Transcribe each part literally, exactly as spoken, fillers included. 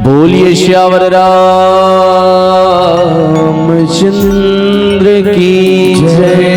बोलिए सियावर रामचंद्र की जय।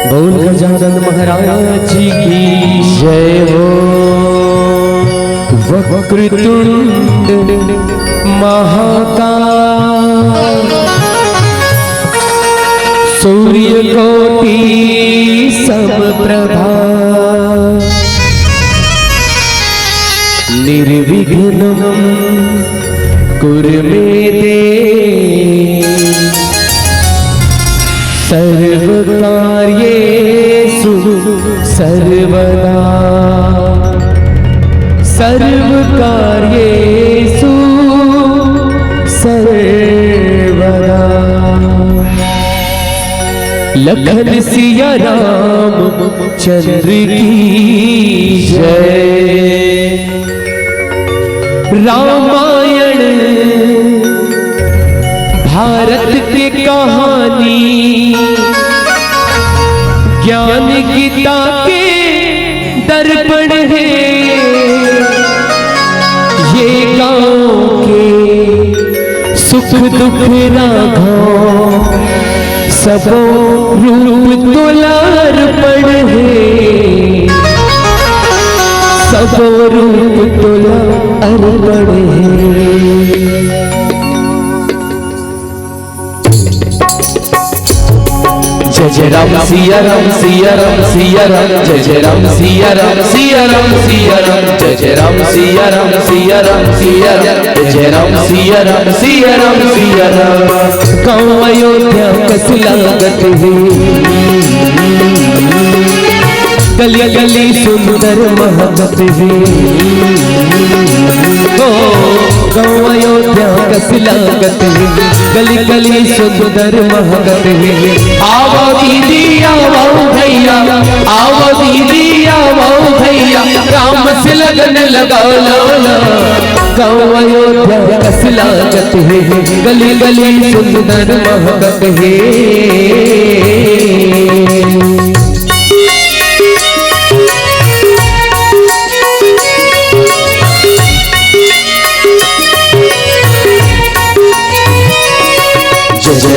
बोल गजानन महाराज की जय हो। वक्रतुंड महाकाय, सूर्य कोटि समप्रभा, निर्विघ्नं कुरु मे देव, सर्वकार्येषु सर्वदा, सर्वकार्येषु सर्वदा। लखन सिया राम चंद्र की जय। रामायण भारत के कहानी, ज्ञान गीता के दर्पण हे। ये गाँव के सुख दुख राघव, सबो रूप तोला अर्पण हे, सबो रूप तोला अर्पण हे। जय जय राम सिया राम सिया राम सिया राम, जय जय राम सिया राम सिया राम सिया राम, जय जय राम सिया राम सिया राम सिया राम, जय जय राम सिया राम सिया राम सिया राम। गाँव अयोध्या कस लागत हे, गली गली सुंदर महकत हे। ओ गाँव अयोध्या कस लागत हे, गली गली सुंदर महकत हे। आवो दीदी आवो भैया, आवो दीदी आवो भैया, राम से लगन लगा लो ना। गाँव अयोध्या कस लागत हे, गली गली सुंदर महकत हे।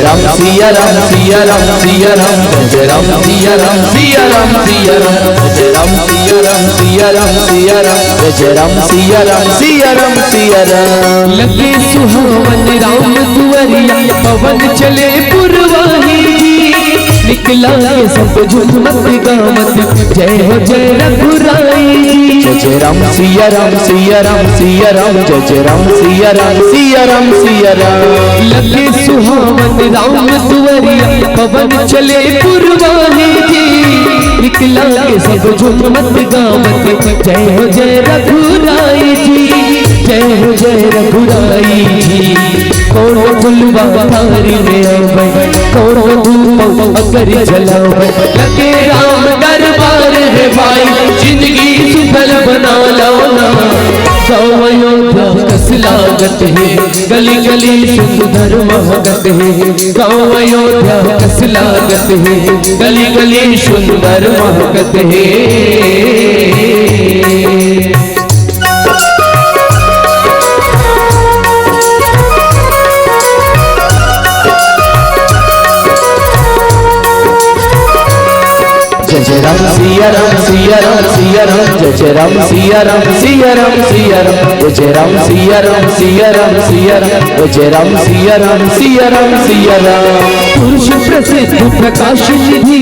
राम सिया राम सिया राम सिया राम, जय जय राम सिया राम सिया राम सिया राम, जय जय राम सिया राम सिया राम सिया राम, जय जय राम सिया राम सिया राम सिया राम। लगे सुहावन राम दुआरिया, पवन चले पुरवाही जी। निकला के सब झूमत गावत, जय हो जय रघुराई जी। जय जय राम सिया राम सिया राम सिया राम, जय जय राम सिया राम सिया राम सिया राम। लगे सुहावन राम दुआरिया, पवन चले पुरवाही जी। निकला के सब झूमत गावत, जय हो जय रघुराई जी, जय हो जय रघुराई जी। कौन फुलवा थारी में आवे, कौन धूप अगर जलावे, लगे राम दरबार है भाई, जिंदगी सुफल बना लो ना। गाँव अयोध्या कस लागत है, गली गली सुंदर महकत है। गाँव अयोध्या कस लागत है, गली गली सुंदर महकत है। जय जय राम सिया राम सिया राम सिया राम, जय जय राम सिया राम सिया राम सिया राम, जय जय राम सिया राम सिया राम सिया राम, जय जय राम सिया राम सिया राम सिया राम। पुरुष प्रसिद्ध प्रकाश निधि,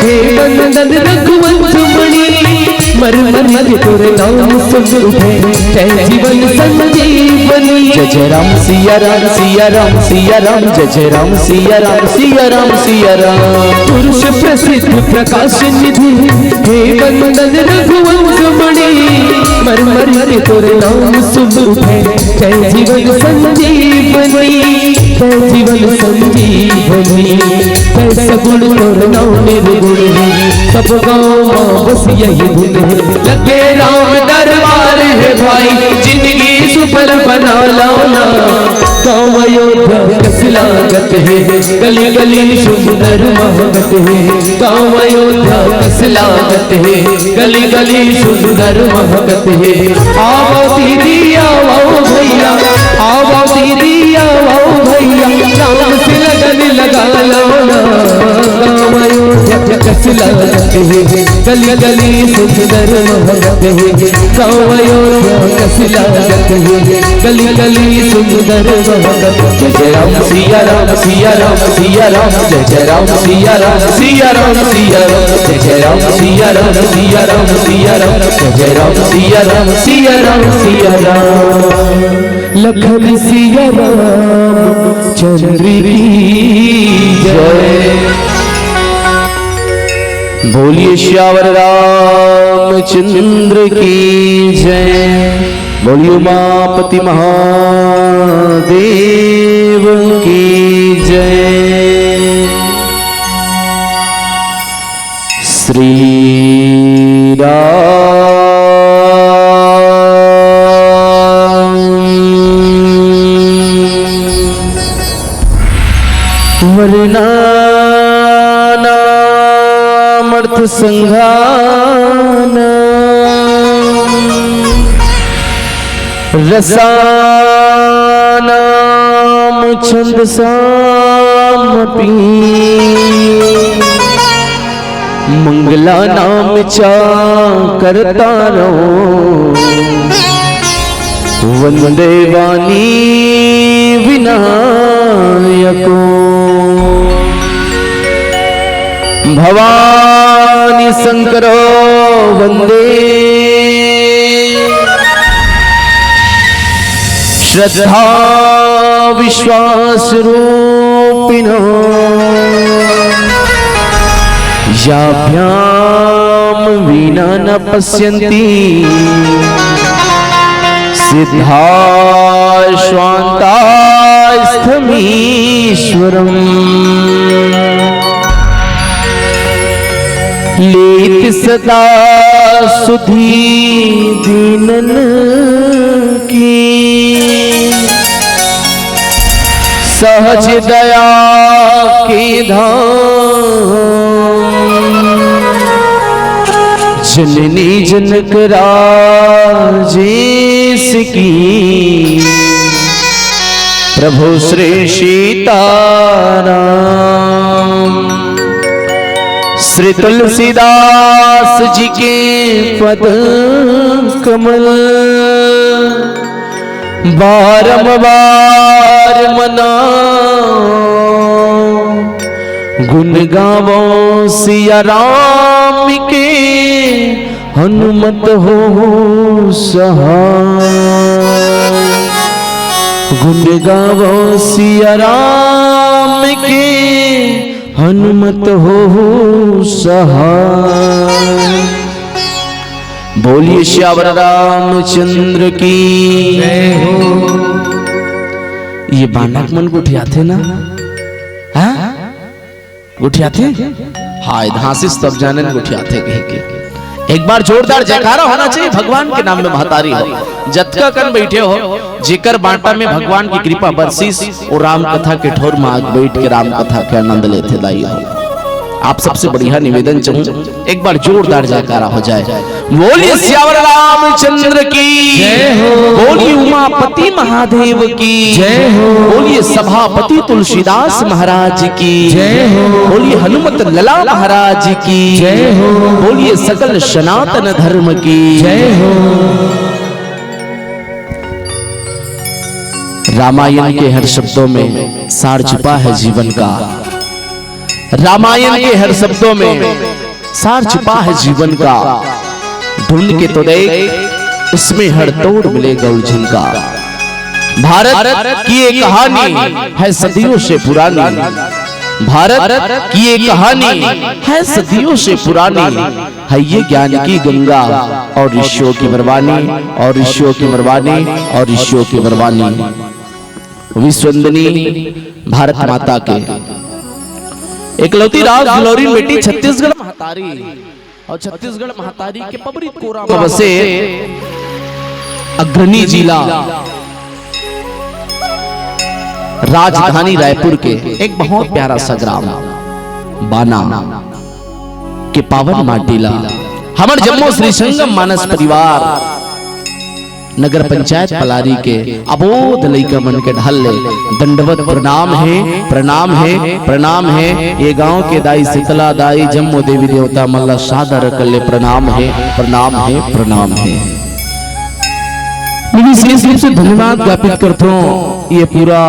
हे नंदन रघुवंश मणि, मर मर के तोरे नाम सुन उठे, जय जीवन संजीवनी। जय जय राम सिया राम सिया राम सिया राम, जय जय राम सिया राम सिया राम सिया राम। पुरुष प्रसिद्ध प्रकाश निधि, हे नंदन रघुवंश मणि, मर मर के तोरे नाम सुन उठे, जय जीवन संजीवनी, जय जीवन संजीवनी। जय सगुण तोर नाम निर्गुण है, सब गाँव माँ बस यही धुन है। लगे राम दरबार है भाई, जिंदगी सुफल बना लो ना। गाँव अयोध्या कस लागत है, गली गली सुंदर महकत है। गाँव अयोध्या कस लागत है, गली गली सुंदर महकत है। आवो दीदी आवो भैया, आवो दीदी आवो भैया, राम से लगन लगा लो ना। गाँव अयोध्या कस लागत है, गली गली सुंदर महकत है। गाँव अयोध्या कस लागत है, गली गली सुंदर महकत। जय जय राम सिया राम सिया राम सिया राम, जय जय राम सिया राम सिया राम सिया राम, जय जय राम सिया राम सिया राम सिया राम, जय जय राम सिया राम सिया राम सिया राम। लखन सिया राम चंद्र की जय। बोलिए सियावर रामचंद्र की जय। बोलिए उमापति महादेव की जय। श्री राम। वर्णानामर्थ संघानां रसानां छंदसामपि मंगलानां च कर्तारौ वंदे वाणी विनायकौ। भवानी शंकरौ वंदे श्रद्धा विश्वास रूपिणौ। याभ्यां वीणा न पश्यन्ति सिद्धा स्वान्तास्थमीश्वरम्। लेत सदा सुधि दीनन की सहज दया के धाम। जननी जनक राजेश की प्रभु श्री सीताराम। श्री तुलसीदास जी के पद कमल बारंबार मनाओ, गुण गावो सिया राम के हनुमत हो सहाय। गुण गावो सिया राम के हनुमत हो सहाय। बोलिए सियावर रामचंद्र की जय हो। ये बांडा मन गोठियाथे ना, हाँ? गोठियाथे? हाय, धांसिस तब जाने गोठियाथे कह के। एक बार जोरदार जयकारा होना चाहिए भगवान के नाम में। महतारी हो, जतका कन बैठे हो, जेकर बांटा में भगवान की कृपा बरसिस, वो राम कथा के ठोर में आज बैठ के राम कथा के आनंद लेथे दाई हो। आप सबसे बढ़िया निवेदन चाहूं, एक बार जोरदार जयकारा हो जाए। बोलिए सियावर रामचंद्र की जय हो। बोलिए उमापति महादेव की जय हो। बोलिए सभापति तुलसीदास महाराज की जय हो। बोलिए हनुमत लला महाराज की जय हो। बोलिए सकल सनातन धर्म की जय हो। रामायण के हर शब्दों में सार छुपा है जीवन का। रामायण के हर शब्दों में सार छुपा है जीवन का। ढूंढ के तो देख, इसमें हर तोड़ मिलेगा उलझन का। भारत की ये कहानी है सदियों से पुरानी। भारत की ये कहानी है सदियों से पुरानी। है ये ज्ञान की गंगा और ऋषियों की बरवानी, और ऋषियों की बरवानी, और ऋषियों की बरवानी। विश्ववंदनी भारत माता के एकलौती राज दुलौरी बेटी छत्तीसगढ़ महतारी, और छत्तीसगढ़ महतारी के पबरी कोरा में बसे अग्रणी जिला राजधानी रायपुर के एक बहुत प्यारा सा ग्राम बाना के पावन माटी ला हमर जम्मो श्री संगम मानस परिवार नगर पंचायत पलारी के अबोध लइका मन के ढाल ले दंडवत प्रणाम हे, प्रणाम हे, प्रणाम हे। ये गांव के दाई शीतला दाई, जम्मो देवी देवता मन ला सादर कर ले प्रणाम हे, प्रणाम हे, प्रणाम हे। मैं विशेष रूप से धन्यवाद ज्ञापित करता हूँ ये पूरा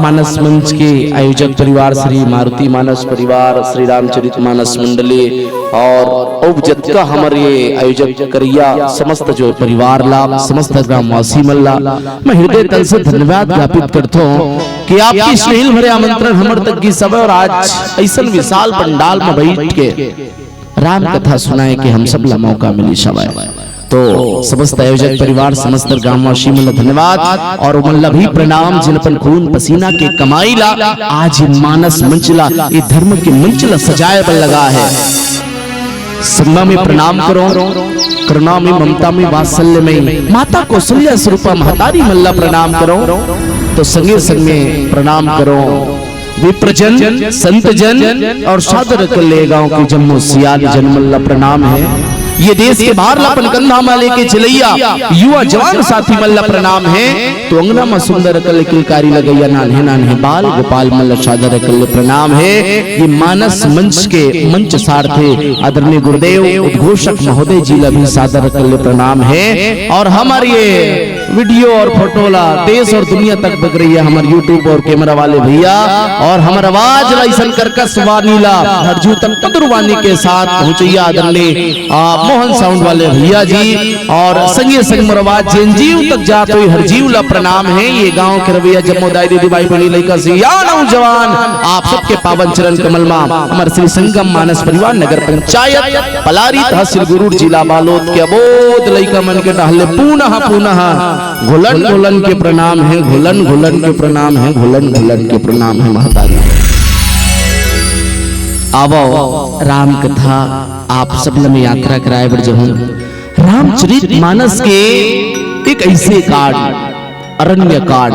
मानस मंच के आयोजक परिवार, श्री मारुति मानस परिवार, श्री रामचरित मानस मंडली और अउ जतका हमर ये आयोजक करिया समस्त जो परिवार ला, समस्त ग्रामवासी मन ला मैं हृदय तल से धन्यवाद ज्ञापित करता हूँ कि आपके स्नेहिल भरे आमंत्रण हमर तक गिस हवय और आज ऐसन विशाल पंडाल में बैठ के राम कथा सुनाए के हम सब ला मौका मिलिस हवय। तो समस्त आयोजक परिवार, समस्त ग्रामवासी मन ला धन्यवाद और उमन ला भी प्रणाम, जिन अपन खून पसीना के कमाई ला आज ये मानस मंच ला, ये धर्म के मंच ला सजाए बर लगा है। सिम्मा में प्रणाम करो, करुणा में, ममता में, वात्सल्य में माता कौशल्या स्वरूपा महतारी मन ला प्रणाम करो। तो संगे संग में प्रणाम करो विप्रजन, संत जन और सादर कल्ले गांव के जम्मो सियान जन मन ला प्रणाम है। ये देश के भार ला अपन कंधा मा लेके चलैया युवा जवान साथी मन ला प्रणाम है। तो अंगना मा सुंदर कल किलकारी लगैया नान्हे नान्हे बाल गोपाल मन ला सादर कल्ले प्रणाम है। ये मानस मंच के मंच सारथे आदरणीय गुरुदेव उद्घोषक महोदय जी ला भी सादर कल्ले प्रणाम है। और हमर ये वीडियो और फोटो ला देश और दुनिया तक बग रही है हमर YouTube और कैमरा वाले भैया, और हमर आवाज ला ऐसन करकस वानी ला हर जू तक मधुर वानी के साथ पहुंचैया आदरणीय, आ, मोहन साउंड वाले भैया जी और संगे संग मोर आवाज जेन जीव तक जात होई हर जीव ला प्रणाम है। ये गांव के रवैया जम्मो दाई दीदी भाई बहनी लइका सियान नौजवान आप सबके पावन चरण कमल मा हमर श्री संगम मानस परिवार नगर पंचायत पलारी तहसील गुरूर जिला बालोद के अबोध लइका मन के टहले पुनः पुनः घुलन घुलन के प्रणाम है, घुलन घुलन के प्रणाम है, घुलन घुलन के प्रणाम है महतारी। आवो राम कथा आप सब ल मैं यात्रा कराए बर जहूं। रामचरित मानस के एक ऐसे कांड, अरण्य कांड,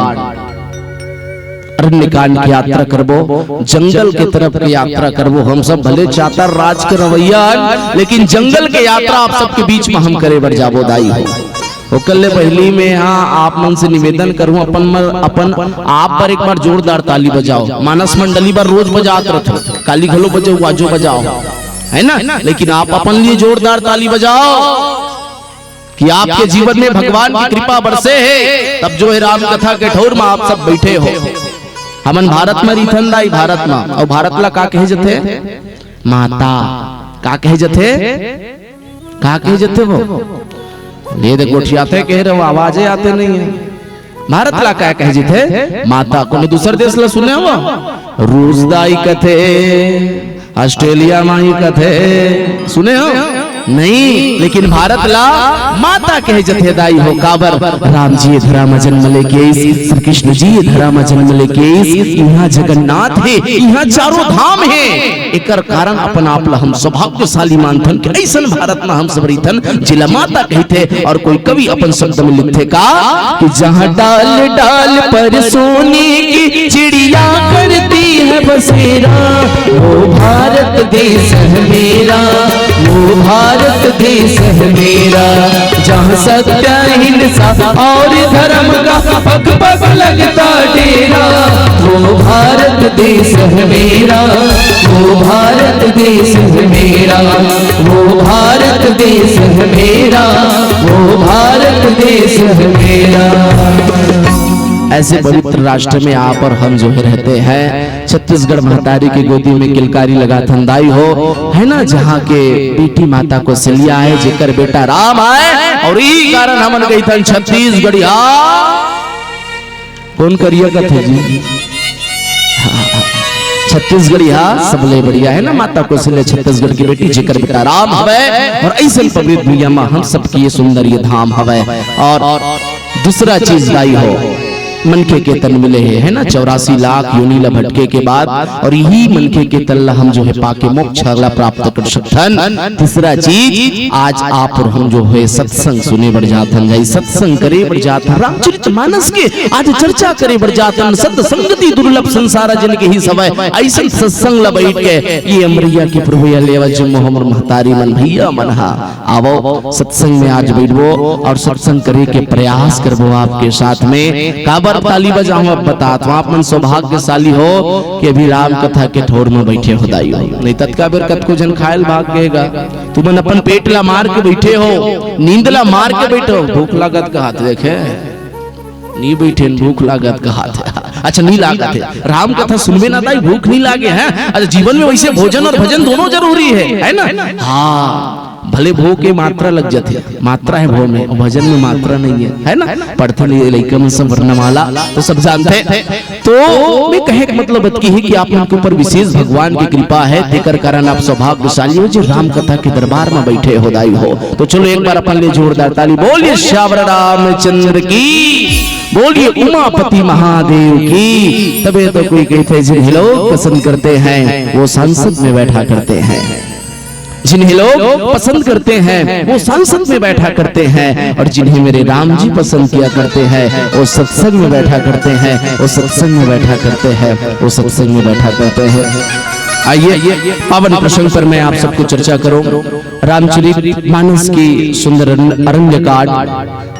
अरण्य कांड की यात्रा करबो, जंगल के तरफ की यात्रा करबो। हम सब भले चातर राज के रवैया हन, लेकिन जंगल के यात्रा आप सबके बीच में हम करे बर जाबो दाई हो। ओकर ले पहिली में हाँ आप मन से निवेदन करूं, अपन मन, अपन आप बर एक बार जोरदार ताली बजाओ। मानस मंडली बर रोज बजात रथो, काली घलो बजाओ, आजो बजाओ, है ना? लेकिन आप अपन लिए जोरदार ताली बजाओ कि आपके जीवन में भगवान की कृपा बरसे हे, तब जो है राम कथा के ठौर में आप सब बैठे हो। हमन भारत में रहिथन दाई, भारत में, अउ भारत ला का कहे जथे? माता। का कहे जथे? का कहे जथे वो? ये देख गोठियाथे कह रहे हो, आवाजे आते नहीं है। भारत ला का कहे जथे? माता। कोनो दूसर देश ला सुने हो? रूस दाई कथे, ऑस्ट्रेलिया माई कथे, सुने हो? नहीं, लेकिन भारत ला माता कहे जथे दाई हो। काबर? राम जी ये धरा म जन्म लेके आइस, श्री कृष्ण जी ये धरा म जन्म लेके आइस। इहाँ जगन्नाथ हे, इहाँ चारों धाम हे। एकर कारण अपन आप ला हम सौभाग्यशाली मानथन कि अइसन भारत म हम सब रहिथन, जेला माता कहिथे और कोई कवि अपन शब्द में लिखथे का कि जहाँ डाल डाल पर सोने की चिड़िया करती है बसेरा, वो भारत देश है मेरा, वो भारत देश है मेरा, जहाँ सत्य अहिंसा और धर्म का पग पग लगता डेरा, वो भारत देश है मेरा, वो भारत देश है मेरा, वो भारत देश है मेरा, वो भारत देश है मेरा। ऐसे पवित्र राष्ट्र में आप और हम जो है रहते हैं, छत्तीसगढ़ महतारी की गोदी में किलकारी लगाथन दाई हो, है ना, जहाँ के बेटी माता कौशल्या है, जेकर बेटा राम आय, और ई कारण हमन कहिथन छत्तीसगढ़िया। कोन करिया कथे जी? छत्तीसगढ़िया सबले बढ़िया है ना, माता कौशल्या छत्तीसगढ़ की बेटी, जेकर बेटा राम हवय, और अइसन पवित्र भुइयां म हम सबके ये सुंदर ये धाम हवय। और दूसरा चीज दाई हो, मनखे के तन मिले हे, है ना, चौरासी लाख योनि ला भटके के बाद, और यही मनखे के तन ला हम जो है पाके मोक्ष ला प्राप्त कर सकथन। तीसरा चीज, आज आप और हम जो है सत्संग सुने बर जाथन, जाई सत्संग करे बर जाथन, रामचरित मानस के आज चर्चा करे बर जाथन, सत संगति दुर्लभ संसार जन के ही सवय। अइसन सत्संग ला बैठ के ये अमरिया के प्रभु या लेवा जम्मो हमर महतारी मन भैया मन हा आवो सत्संग में आज बैठबो और सत्संग करे के प्रयास करबो आपके साथ में। काबर ताली बजाहूं अब बतात हूं, आप मन सौभाग्यशाली हो कि अभी राम कथा के ठौर में बैठे हो दाई हो, नहीं ततका बेर कतको झन खायल भाग गेगा। तुमन अपन पेट ला मार के बैठे हो, नींद ला मार के बैठे हो, भूख लागत कहात देखे नी बैठे, भूख लागत कहात हे। अच्छा, नी लागत हे। राम कथा सुनबे ना ताई, भूख नी लागे हे। अच्छा, जीवन में वैसे भोजन और भजन दोनों जरूरी हे, है ना? हाँ, भले भो के मात्रा लग जाथे, मात्रा हे भो में, भजन में मात्रा नहीं हे, है ना? पढ़थे नहीं लइका मन सब वर्णमाला, तो सब जानथे। तो मैं कहे के मतलब अतकी हे कि आप मन के ऊपर विशेष भगवान की कृपा हे, तेकर कारण आप सौभाग्यशाली हो जो राम कथा के दरबार में बैठे हो दाई हो। तो चलो एक बार अपन ले जोरदार ताली, बोलिए श्यावर रामचंद्र की, बोलिए उमापति महादेव की। तबे तो कोई कहते हैं, जिन्हें लोग पसंद करते हैं वो संसद में बैठा करते हैं, जिन्हें लोग पसंद करते हैं वो संसद में बैठा करते हैं, और जिन्हें मेरे राम जी पसंद किया करते हैं वो सत्संग में बैठा करते हैं, वो सत्संग में बैठा करते हैं, वो सत्संग में बैठा करते हैं। आइए, पावन प्रसंग पर मैं आप सबको चर्चा करूं। रामचरित मानस की सुंदर अरण्य कांड,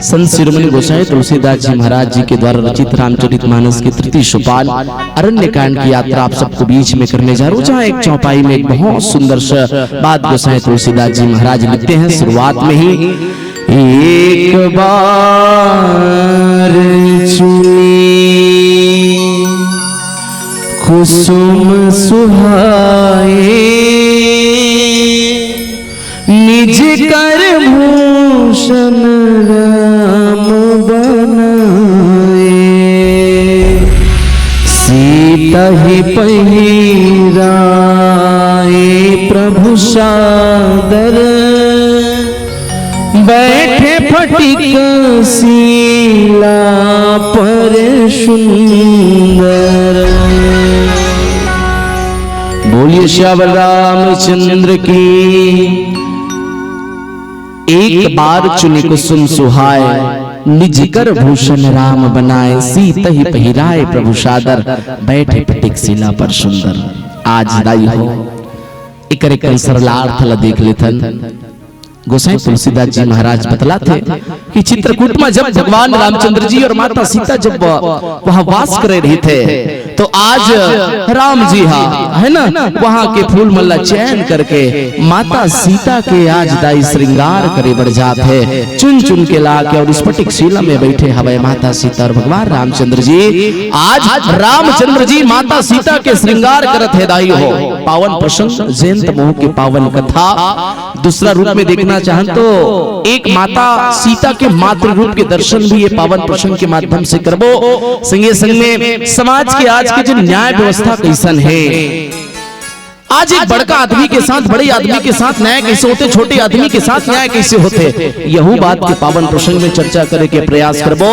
संत शिरोमणि गोसाई तुलसीदास जी महाराज जी के द्वारा रचित रामचरित मानस की तृतीय सोपान अरण्य कांड की यात्रा आप सबको बीच में करने जा रहा हूं, जहां एक चौपाई में एक बहुत सुंदर सा बात गोसाई तुलसीदास जी महाराज लिखते हैं शुरुआत में ही। एक बार चुनी कुसुम सुहाए, निज कर भूषण राम बनाए। सीतहि पहिराए प्रभु सादर, बैठे फटिक सीला पर सुंदर। बोलिए श्यावर रामचंद्र की। एक बार चुनि कुसुम सुहाए, निज कर भूषण राम बनाए। सीतहि पहिराए प्रभु सादर, बैठे फटिक सीला पर सुंदर। आज दाई हो, एकर एक सरलार्थ ला देख लेथन। गोसाई तुलसीदास जी महाराज बतलाथे कि चित्रकूट में जब भगवान रामचंद्र जी और माता सीता जब वह वास करे रहिथे, तो आज राम जी हा, है ना, वहाँ के फूल मन ला चयन करके माता सीता के आज दाई श्रृंगार करे बर जात हे, चुन चुन के ला के, और स्फटिक शिला में बैठे हवय माता सीता और भगवान रामचंद्र जी। आज रामचंद्र जी माता सीता के श्रृंगार करत हे दाई हो। पावन प्रसंग, जयंत महू के पावन कथा। दूसरा रूप में देखना चाहन तो एक माता सीता के मातृ रूप के दर्शन भी ये पावन प्रसंग के माध्यम से करबो। संगे संग में समाज के आज के जो न्याय व्यवस्था कैसन हे, आज एक बड़का आदमी के साथ, बड़े आदमी के साथ न्याय कैसे होथे, छोटे आदमी के साथ न्याय कैसे होथे, यहू बात के पावन प्रसंग में चर्चा करे के प्रयास करबो।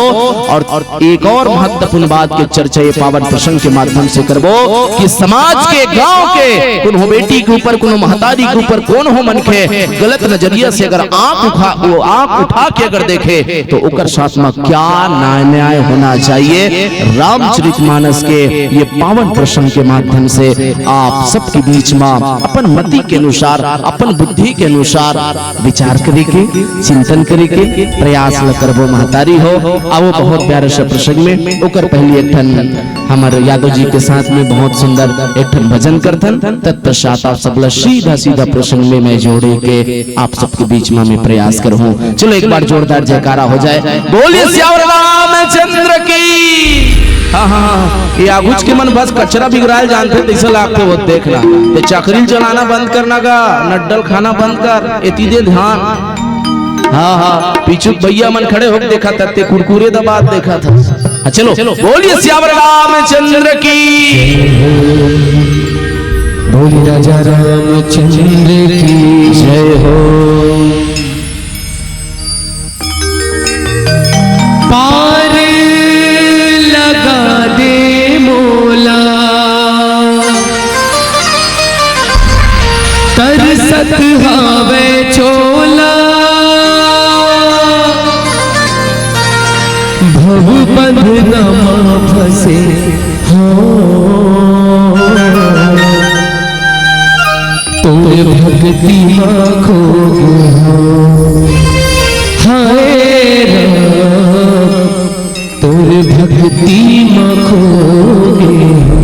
और एक और महत्वपूर्ण बात के चर्चा ये पावन प्रसंग के माध्यम से करबो कि समाज के, गांव के कोनो बेटी के ऊपर, कोनो महतारी के ऊपर, कोनो मनखे गलत नजरिया से अगर आंख उठा, वो आंख उठा के अगर देखे, तो ओकर साथ में क्या न्याय, न्याय होना चाहिए। रामचरितमानस के ये पावन प्रसंग के माध्यम से आप सबके बीच में अपन मति के अनुसार, अपन बुद्धि के अनुसार विचार करे के, चिंतन करे के प्रयास ल करबो महतारी हो। आवो, बहुत प्यारे से प्रसंग में, ओकर पहले एक ठन हमर यादव जी के साथ में बहुत सुंदर एक ठन भजन करथन, तत्पश्चात आप सब ल सीधा सीधा प्रसंग में मैं जोड़े के आप सबके बीच में मैं प्रयास करहूँ। चलो, एक बार जोरदार जयकारा हो जाए। बोलिए सियावर रामचंद्र की। हाँ, हाँ, हाँ। ये आगुच के मन बस कचरा बिगड़ाए जानथे, तैसा लागथे वो देखना। ते चकरी चलाना बंद करना गा, नड्डल खाना बंद कर, एती दे ध्यान। हाँ, हाँ, पीछू भैया मन खड़े होके देखत हे, ते कुरकुरे दबात देखत हे। हाँ, चलो, बोलिए सियावर रामचंद्र की। बोलिए राजा रामचंद्र की जय हो। पार लगा दे मोला, तरसत हावय चोला, भव बंधन म फंसे हो। तोर भक्ति म खो गे हो, हाय राम, तोर भक्ति म खो गे हो।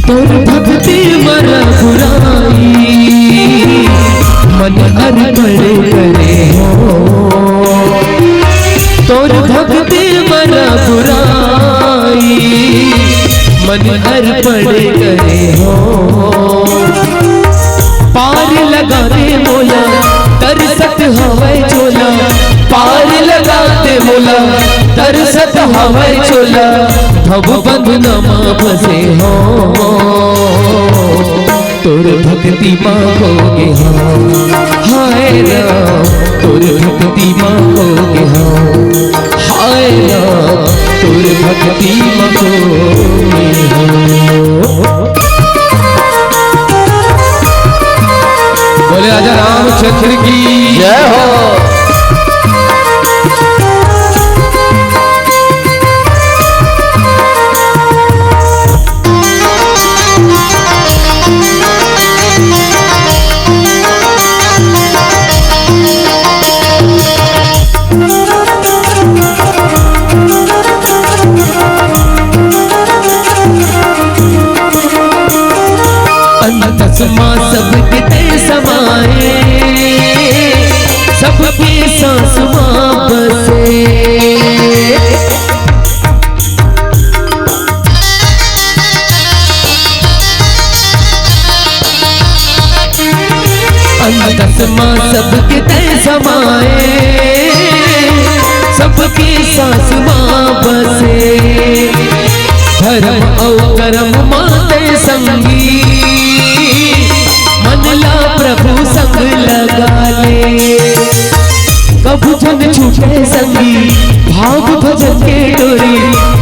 तोर भक्ति म रघुराई, मन अर्पण करे हो। तोर भक्ति म रघुराई, मन अर्पण करे हो। पार लगा दे मोला, तरसत हवय चोला। पार लगा दे मोला, तरसत हवय चोला। भव बंधन म फंसे हो, तोर भक्ति म खो गे हो। हाय राम, तोर भक्ति म खो गे हो। हाय राम, तोर भक्ति म खो गे हो। बोले राजा रामचंद्र की जय हो। अंतस मा सबके तैं समाए, सब अंगस मा सबके तय समाए, सबके सांस मा बसे। धर्म अउ कर्म मा तय संगी, मन ला प्रभु संग लगा ले। कभू झन छूटे संगी, भाव भजन के डोरी।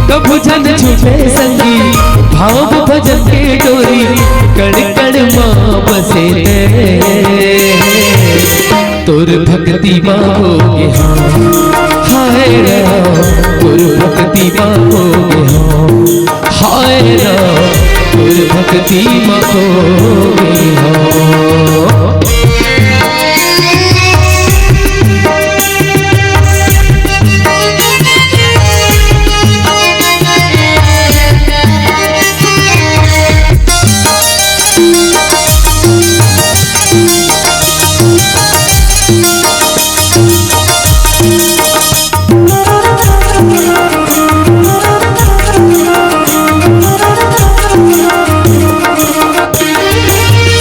कभू झन छूटे संगी, भाव भजन के डोरी। कण कण मा बसे तैं, तोर भक्ति मा होगे हँव। हाय राम, तोर भक्ति मा होगे हँव। हाय राम, तोर भक्ति मा होगे हँव।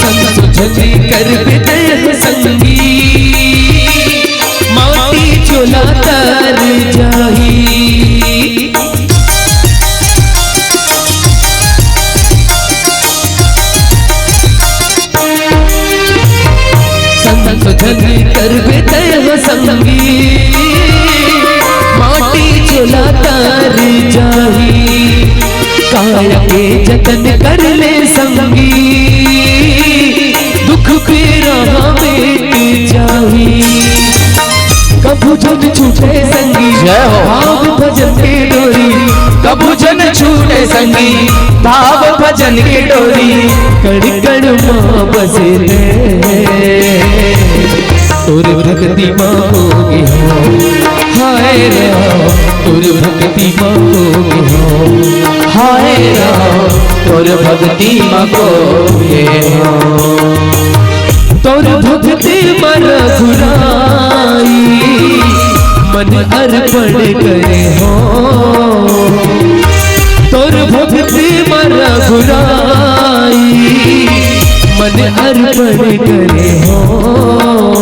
संशोधन करबे तैं संगी, माटी चोला तर जाही। संशोधन करबे तैं संगी, माटी चोला तर जाही। काया के जतन कर ले संगी, दुख पीरा मिट जाही। कभू झन छूटे संगी, जय हो। भाव भजन के डोरी। कभू झन छूटे संगी, भाव भजन के डोरी। कण कण मा बसे तैं, तोर भक्ति मा होगे हँव। हाय राम, तोर भक्ति मा होगे हँव। हाय राम, तोर भक्ति मा होगे हँव। तोर भक्ति मा रघुराई, मन अर्पण करे हँव। तोर भक्ति मा रघुराई, मन अर्पण करे हँव।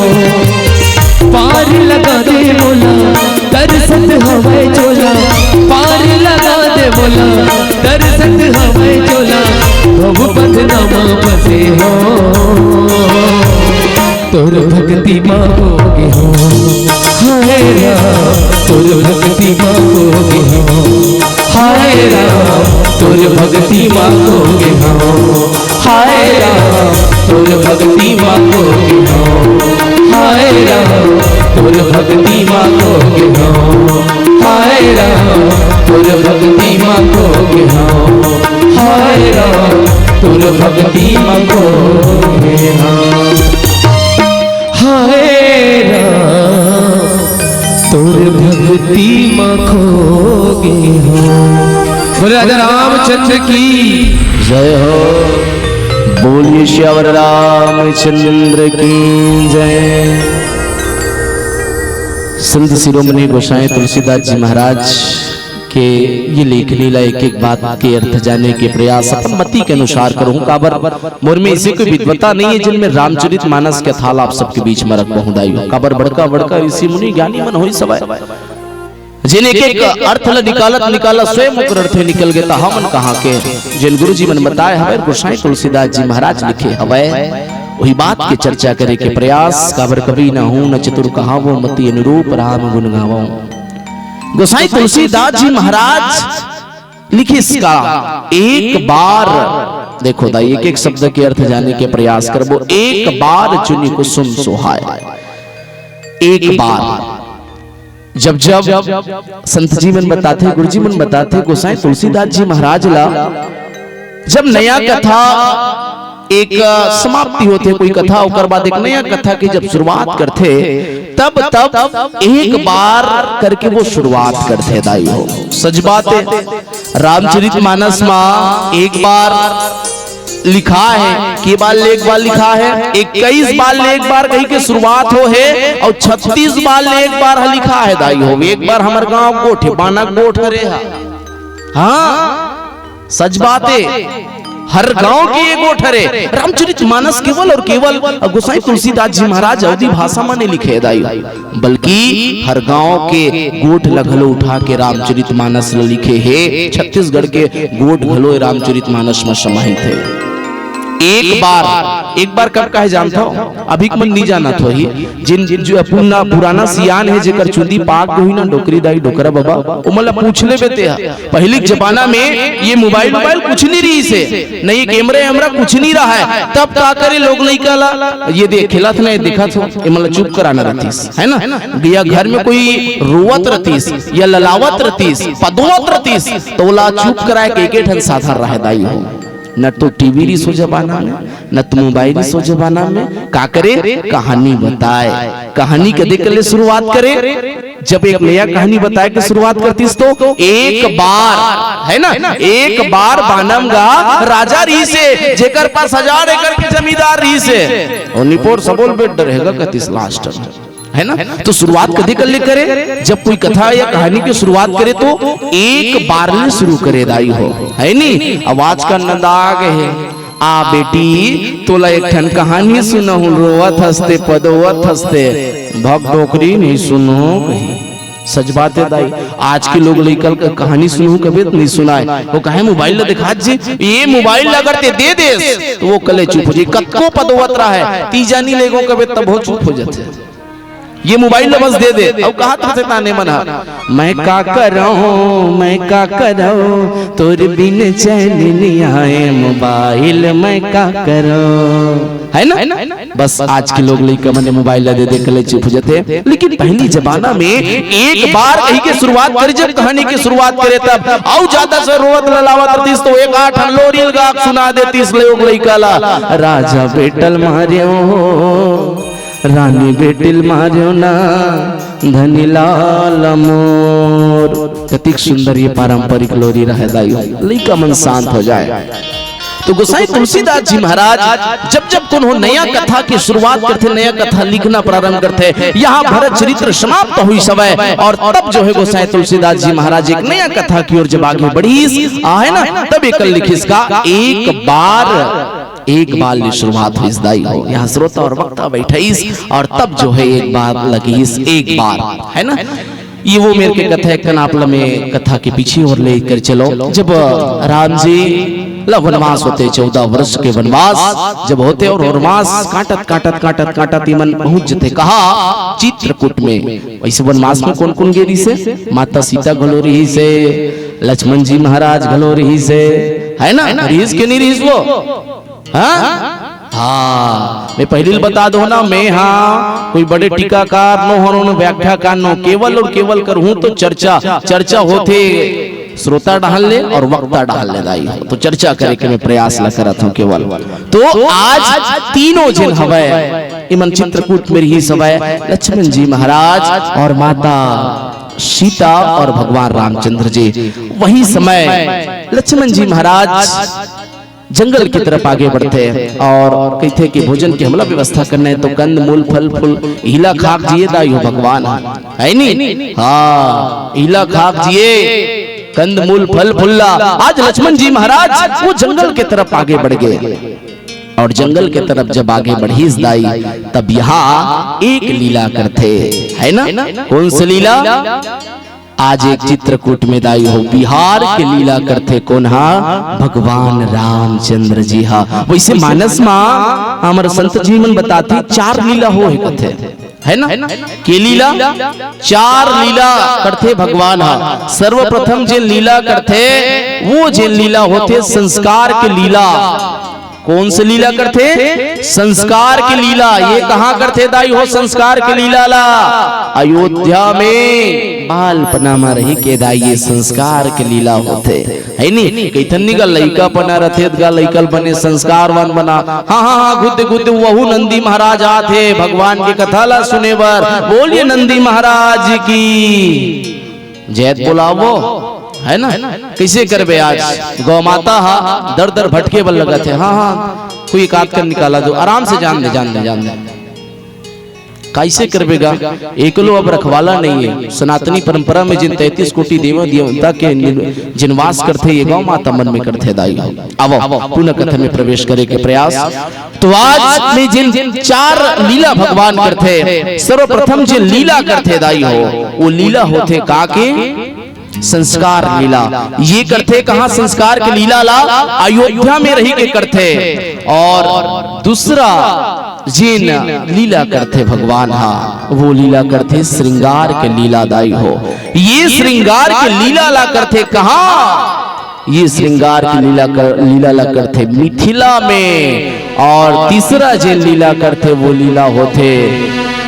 पार लगा दे मोला, तरसत हवय झोला। पार लगा दे मोला, तरसत हवय झोला। भव बंधना मा फंसे हँव, तोर भक्ति मा होगे हँव। हाय राम, तोर भक्ति मा होगे हँव। हाय राम, तोर भक्ति मा होगे हँव। हाय राम, तोर भक्ति मा होगे हँव। हाय राम, तोर भक्ति मा होगे हँव। हाय राम, तोर भक्ति मा होगे हँव। हाय राम, तोर भक्ति मा होगे हँव। हाय राम, तोर भक्ति मा खो गे हँव। बोले राजा रामचंद्र की जय हो। बोलिए सियावर रामचंद्र की जय। संत शिरोमणि गोसाई तुलसीदास जी महाराज के ये लेखनी ला एक एक बात के अर्थ जाने के प्रयास अपन मति के अनुसार करहूँ। काबर मोर में ऐसे कोई विद्वता नहीं है जिनमें रामचरित मानस के थाल आप सबके बीच में रख पाऊँ दाई हो। काबर बड़का बड़का ऋषि मुनि ज्ञानी मन होई सबै, जेन एक एक अर्थ ला निकालत निकालत स्वयं ओकर अर्थे निकल गे, त हमन कहाँ के। जेन गुरु जी मन बताए हवय, गोसाई तुलसीदास जी महाराज लिखे हवय, वही बात के चर्चा करे के प्रयास। काबर कवि न हूँ न चतुर कहावो, मति अनुरूप राम गुण गावो। गोसाई तुलसीदास जी महाराज लिखिस का, एक बार, देखो दाई, एक एक शब्द के अर्थ जाने के प्रयास करबो। एक बार चुनि कुसुम सोहाय, एक बार। जब जब संत जी मन बताथे, गुरु जी मन बताथे, गोसाई तुलसीदास जी महाराज ला जब नया कथा एक समाप्ति होथे कोई कथा, ओकर बाद एक नया कथा के जब शुरुआत करथे, तब तब एक बार करके वो शुरुआत करथे दाई हो। सच बात है, रामचरित मानस मा एक बार लिखा है, के बार ले एक बार लिखा है, इक्कीस बार ले एक बार कही के शुरुआत हो है और छत्तीस बार ले एक बार ह लिखा है दाई हो। एक बार हमर गांव गोठे बाना गोठ करे हा। हाँ, सच बात है। हर गांव के ये गोठ हरे। रामचरित मानस केवल और केवल गोसाई तुलसीदास जी महाराज अवधी भाषा म नइ लिखे हे दाई, बल्कि हर गांव के गोठ ल घलो उठा के रामचरित मानस ल लिखे हे। छत्तीसगढ़ के गोठ घलो रामचरित मानस म समाहित हे। एक बार, एक बार कब कहे जानत हव? अभी के मन नइ जानत होही। जिन, जो पुराना, पुराना सियान हे, जेकर चुंदी पाक गे होही ना, डोकरी दाई, डोकरा बबा, ओमन ला पूछ लेबे ते ह। पहिली के जमाना में ये मोबाइल, मोबाइल कुछ नइ रिहिस हे, नइ कैमरा, वैमरा कुछ नइ रहय। तब का करे लोग लइका ला, ये देख खेलत हे ना, देखत हो, एमन ला चुप कराना रहितिस, है ना? या घर में कोई रोवत रहितिस या ललावत रहितिस, पदोवत रहितिस, त ओला चुप कराए के एके ठन साधन रहय दाई हो। न तो टीवी रिहिस ओ जमाना में, न तो मोबाइल रिहिस ओ जमाना में। का करे? कहानी बताए। कहानी कदे कले शुरुआत करे? जब एक नया कहानी बताए के शुरुआत करतिस तो एक बार, है ना, एक बार बानम गा राजा रिहिस हे, जेकर पास हजार एकड़ के जमींदार रिहिस हे, अउ निपोर सबो ल बेट डरे हे गा कहितिस लास्ट में, है ना? तो शुरुआत कदे कले करे? जब कोई कथा या कहानी के शुरुआत करे तो एक बार ले शुरू करे दाई हो, है नी? अब आज का नंदा आ गे हे, आ बेटी, तोला एक ठन कहानी सुनाहूं, रोवत हस ते, पदोवत हस ते, भक डोकरी, नइ सुनहूं कही। सच बात हे दाई, आज के लोग लइका ल कहानी सुनहूं कबे त नइ सुनाय। ओ कहे मोबाइल ला देखात जी, ये मोबाइल ला अगर ते दे देस त ओ कले चुप हो जाही। कतको पदोवत रहय, तीजा नइ लेगों कबे तभो चुप हो जाथे। ये मोबाइल ला बस दे दे। अउ कहा था शैतान मन ह, मैं का करहूं, मैं का करहूं, तोर बिन चैन नइ आए मोबाइल, मैं का करहूं, है ना? बस आज के लोग लइका मन मोबाइल ला दे दे कले चुप हो जाथे। लेकिन पहिली जमाना में एक बार कहि के शुरुआत करे, जब कहानी के शुरुआत करे तब अउ जादा से रोवत ललावत रहितिस तो एक आठ लोरी ल गा के सुना देतिस लोग लइका ला, राजा बेटा ल मारेंव, रानी बेटी ल मारेंव ना, धनी लाल मोर। कतिक सुंदर ये पारंपरिक लोरी रहय दाई हो, लइका मन शांत हो जाय। तो गोसाई तुलसीदास जी महाराज जब जब कोनो नया कथा के शुरुआत करथे, नया कथा लिखना प्रारंभ करथे, यहाँ भरत चरित्र समाप्त होइस हवय और तब जो है गोसाई तुलसीदास जी महाराज एक नया कथा की ओर जब आगे बढ़िस, आहे ना, तब एकर लिखिस का एक बार एक बार ले शुरुआत होइस दाई हो। यहाँ श्रोता और वक्ता बैठइस और तब जो है एक बार लगिस, एक बार, है ना? ये वो मेर के कथा हे, कन आप ल मैं कथा के पीछे ओर लेकर चलंव। जब राम जी ला वनवास होथे, चौदह वर्ष के वनवास जब होथे और वनवास काटत, काटत, काटत, काटत इमन पहुंच जथे कहाँ? चित्रकूट में। वइसे वनवास में कोन कोन गे रिहिस हे? माता सीता घलो रिहिस हे, लक्ष्मण जी महाराज घलो रिहिस हे, है ना? रिहिस के नइ रिहिस वो? हाँ? हाँ, मैं पहिली ल बता दों ना, मैं हाँ कोई बड़े टीकाकार नो हरों, न व्याख्याकार नो, केवल और केवल करहूं तो चर्चा, चर्चा होथे श्रोता डहन ले और वक्ता डहन ले दाई हो, तो चर्चा करे के मैं प्रयास ल करत हंव केवल। तो आज तीनों झन हवय, इमन चित्रकूट में रिहिस हवय, लक्ष्मण जी महाराज और माता सीता और भगवान रामचंद्र जी। वही समय लक्ष्मण जी महाराज जंगल की तरफ आगे बढ़थे और कहिथे कि भोजन के हमला व्यवस्था करना हे तो कंद मूल फल फूल इला खाक जिए दाई हो भगवान, है नी? हाँ, इला खाक जिए कंद मूल फल फूल ला। आज लक्ष्मण जी महाराज वो जंगल के तरफ आगे बढ़ गे और जंगल के तरफ जब आगे बढ़िस दाई, तब यहाँ एक लीला करथे, है ना? कोन से लीला? आज एक चित्रकूट में दाई हो बिहार के लीला करथे कोन हा? भगवान रामचंद्र जी हा। वइसे मानस मा हमर संत जी मन बताथे चार लीला होहे कथे, है ना? के लीला? चार लीला करथे भगवान हा। सर्वप्रथम जेन लीला करथे वो जेन लीला होथे संस्कार के लीला। कोन से लीला करथे? संस्कार के लीला। ये कहाँ करथे दाई हो संस्कार के लीला ला? अयोध्या में बालपना म रहि के दाई ये संस्कार के लीला होथे, है नी? कहिथन नी गा लइकापना रथे त गा लइका ल बने संस्कारवान बना। हाँ, हाँ, हाँ, गुद्दे, गुद्दे वहू नंदी महाराज आथे भगवान के कथा ला सुने बर। बोलिए नंदी महाराज की। जय त बोलावो, है ना? कइसे करबे आज? गौ माता हा दर दर भटके बर लगत हे। हाँ, हाँ, कोई एक आध कर निकाला दो, आराम से जान दे, जान दे, जान दे। कइसे करबे गा? एकलो अब रखवाला नइ हे। सनातनी परंपरा में जिन तैंतीस कोटि देवा देवता के नि-, जिन वास करथे, ये गौ माता मन में करथे दाई हो। आवो, पुनः कथा में प्रवेश करे के प्रयास। तो आज में जिन चार लीला भगवान करथे, सर्वप्रथम जिन लीला करथे दाई हो, वो लीला होथे का के? संस्कार लीला। ये करथे कहाँ संस्कार के लीला ला? अयोध्या में रहि के करथे। और दूसरा जेन लीला करथे भगवान हा, वो लीला करथे श्रृंगार के लीला दाई हो। ये श्रृंगार के लीला ला करथे कहाँ? ये श्रृंगार के लीला कर, लीला ला करथे मिथिला में। और तीसरा जेन लीला करथे वो लीला होथे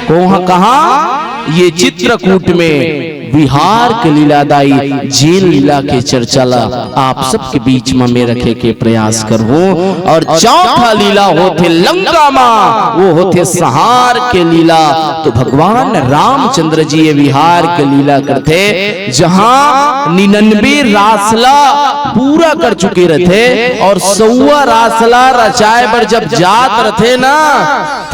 कोहा कहाँ? ये चित्रकूट में विहार के लीला दाई। जेन लीला के चर्चा ला आप सबके बीच में मैं रखे के प्रयास करहूं। और चौथा लीला होथे लंका मा, वो होथे संहार के लीला। तो भगवान रामचंद्र जी ये विहार के लीला करथे, जहां निन्यानवे रास ला पूरा कर चुके रथे और सौवा रास ला रचाए बर जब जात रथे ना,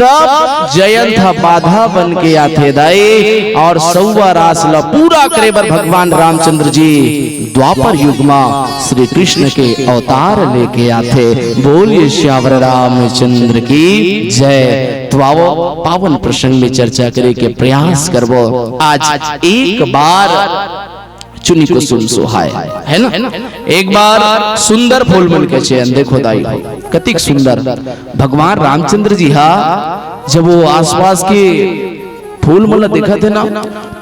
तब जयंत ह बाधा बन के आथे दाई। और सौवा रास ला पूरा करे बर भगवान रामचंद्र जी द्वापर युग मा श्री कृष्ण के अवतार लेके आथे। बोलिए सियावर रामचंद्र की जय। तो आवो, पावन प्रसंग में चर्चा करे के प्रयास करबो। आज एक बार चुनी कुसुम सुहाए, है ना? एक बार सुंदर फूल मन के चयन देखो दाई हो, कतिक सुंदर। भगवान रामचंद्र जी हा जब वो आसपास के फूल मन ला देखत हे ना,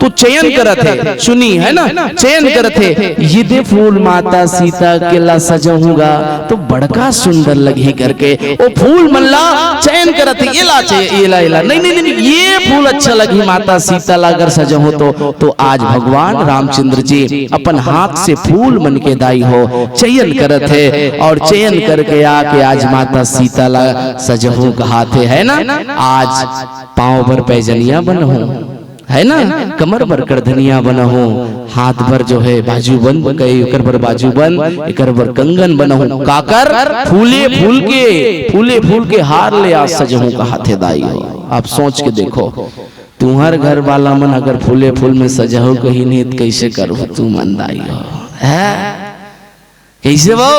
तो चयन करत हे, चुनी, है ना, चयन करत हे, ये दे फूल माता सीता के ला सजहूंगा तो बड़का सुंदर लगही करके वो फूल मन ला चयन करत हे। ये ला चाहिए, ये ला, ये ला, नहीं, नहीं, नहीं, नहीं, ये फूल अच्छा लगही माता सीता ला अगर सजहूं तो। तो आज भगवान रामचंद्र जी अपन हाथ से फूल मन के दाई हो चयन करत हे और चयन करके आके आज माता सीता ला सजहूं कहाथे, है ना? आज पांव बर पैजनिया बनहूं, है ना, कमर बर करधनिया बनहूं, हाथ बर जो है बाजूबंद कहे, एकर बर बाजूबंद, एकर बर कंगन बनहूं, काकर फूले फूल के, फूले फूल के हार ले आज सजहूं कहाथे दाई हो। आप सोच के देखो, तुंहर घर वाला मन अगर फूले फूल में सजहूं कही नहीं तो कैसे करहू तुमन दाई हो, है? कैसे वो?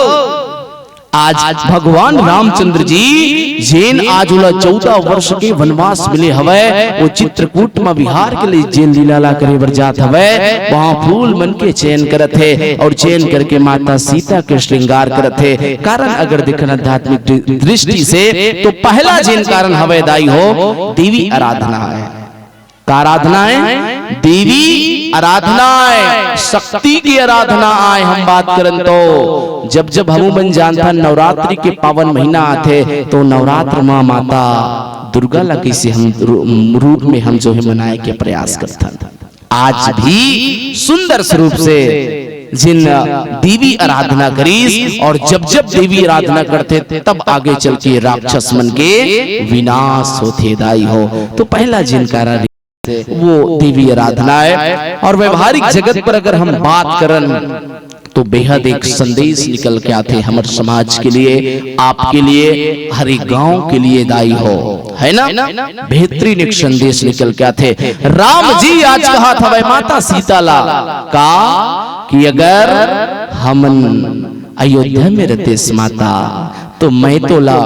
आज भगवान रामचंद्र जी जेन आज ओला चौदह वर्ष के वनवास मिले हवय, वो चित्रकूट म विहार के लिए जेन लीला ला करे बर जात हवय, वहां फूल मन के चयन करत हे और चयन करके माता सीता के श्रृंगार करत हे। कारण अगर देखन आध्यात्मिक दृ-, दृष्टि से तो पहला जेन कारण हवय दाई हो, देवी आराधना है। का आराधना है? देवी आराधना है, शक्ति की आराधना आय। हम बात करन तो जब जब हमू मन जानथन नवरात्रि के पावन महीना आथे तो नवरात्र माँ माता दुर्गा ला कैसे हम रू-, रूप में हम जो है मनाए के प्रयास करथन। आज भी सुंदर स्वरूप से जिन देवी आराधना करीस और जब जब देवी आराधना करथे तब आगे चल के राक्षस मन के विनाश होथे दाई हो। तो पहला जिन कारण वो देवी आराधना है। और व्यवहारिक जगत पर अगर हम बात करन तो बेहद एक संदेश निकल के आथे हमर समाज के लिए, आपके लिए, हर एक गांव के लिए दाई हो, है ना? बेहतरीन एक संदेश निकल के आथे। राम जी आज कहात हवय माता सीता ला का कि अगर हमन अयोध्या में रहतेस माता तो मैं तोला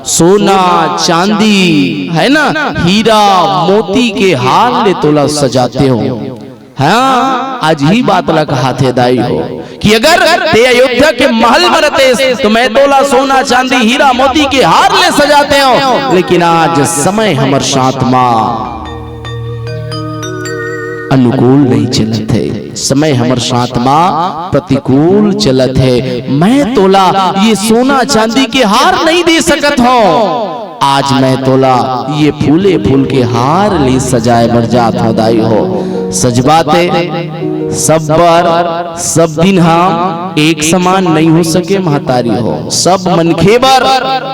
सोना, चांदी, है ना, हीरा, मोती के हार ले तोला सजातेंव। हाँ, आज ही बात ला कहाथे दाई हो कि अगर ते अयोध्या के महल में रहतेस तो मैं तोला सोना, चांदी, हीरा, मोती के हार ले सजातेंव, लेकिन आज समय हमर साथ मा अनुकूल नहीं चलत हे, समय हमर साथ मा प्रतिकूल चलत हे। मैं तोला ये सोना चांदी के हार नहीं दे सकत हंव। आज मैं तोला ये फूले फूल के हार ले सजाए बर जात हंव दाई हो। सजबाते सब बर, सब दिन हा एक समान नहीं हो सके महतारी हो। सब मनखे बर,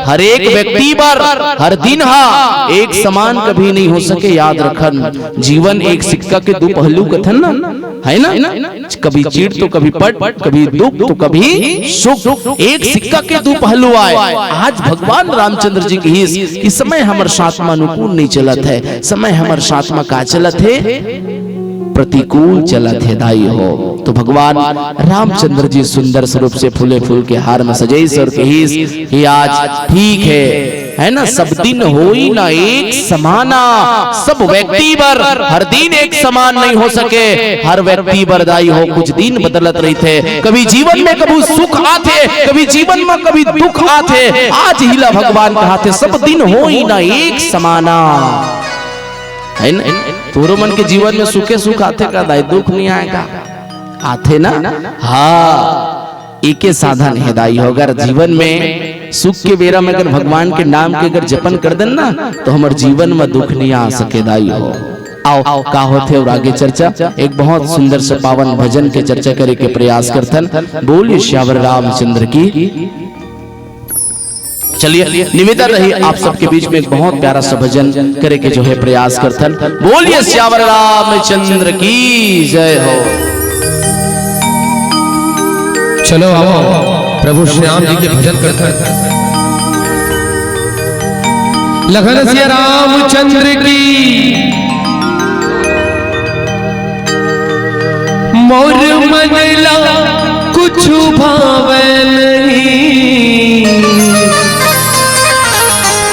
हर एक व्यक्ति बर, हर दिन हा एक समान कभी नहीं हो सके। याद रखन, जीवन एक सिक्का के दू पहलू कथन ना, है ना? कभी चिढ़ तो कभी पट, कभी दुख तो कभी सुख। एक सिक्का के दू पहलू आय। आज भगवान रामचंद्र जी कहिस कि समय हमर साथ म अनुकूल नइ चलत हे, समय हमर साथ म का चलत हे? प्रतिकूल चलत हे दाई हो। तो भगवान रामचंद्र जी सुंदर स्वरूप से फूले फूल के हार म सजाइस और कहिस कि आज ठीक हे, है ना, सब दिन होई ना एक समाना। सब व्यक्ति बर हर दिन एक समान नहीं हो सके। हर व्यक्ति बर दाई हो, कुछ दिन बदलत रहिथे। कभी जीवन में कभू सुख आथे, कभी जीवन में कभी दुख आथे। आज हिला भगवान कहाथे, सब दिन होई ना एक समाना, है ना? तोरो मन के जीवन में सुखे सुख आथे का दाई? दुख नहीं आय का? आथे ना? हाँ, एके साधन हे दाई हो। अगर जीवन में सुख के बेरा में अगर भगवान के नाम के अगर जपन कर देन ना, तो हमर जीवन में दुख नहीं आ सके दाई हो। आओ, का होथे और आगे चर्चा। एक बहुत सुंदर से पावन भजन के चर्चा करे के प्रयास करथन। बोलिए सियावर रामचंद्र की। चलिए, निवेदन रही आप सबके बीच में एक बहुत प्यारा सा भजन करे के जो है प्रयास करथन। बोलिए सियावर रामचंद्र की जय हो। चलो आओ, प्रभु श्री राम जी के भजन करथन। लखन सिया रामचंद्र की। मोर मन ला कुछु भावे नहीं,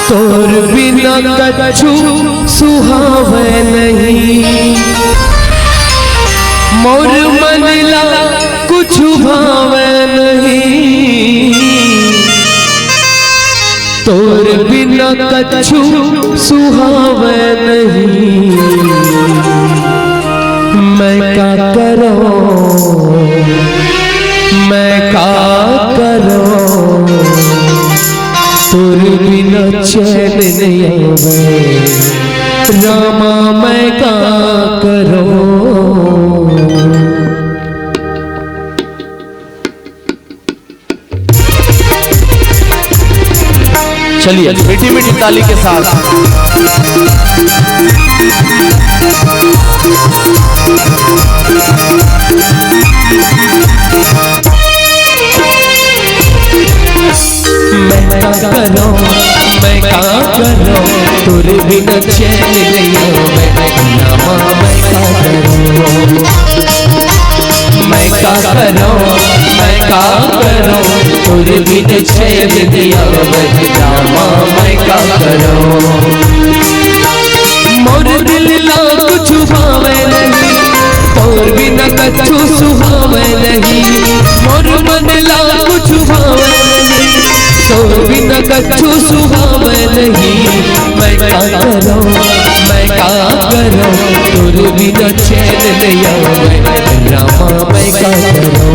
तोर बिना कछु सुहावे नहीं। मोर मन ला कुछु भावे नहीं, तोर बिना कछु सुहावे नहीं। मैं का करूं, मैं का करूं, तोर बिना चैन नहीं आवे। रामा मैं का करूं। चलिए, मीठी मीठी ताली के साथ। मैं का करूं, मैं का करूं, तोर बिना चैन नहीं आवे। रामा मैं का करूं, मैं का करूं, मैं का करूं, तोर बिन चैन नहीं आवे। रामा मैं का करूं। मोर दिल ला कुछु भावे नहीं, तोर बिना कछु सुहावे नहीं। मोर मन ला कुछु भावे नहीं, तोर बिना कछु सुहावे नहीं। मैं का करूं, मैं का करूं, तोर बिना चैन नहीं आवे। रामा मैं का करूं,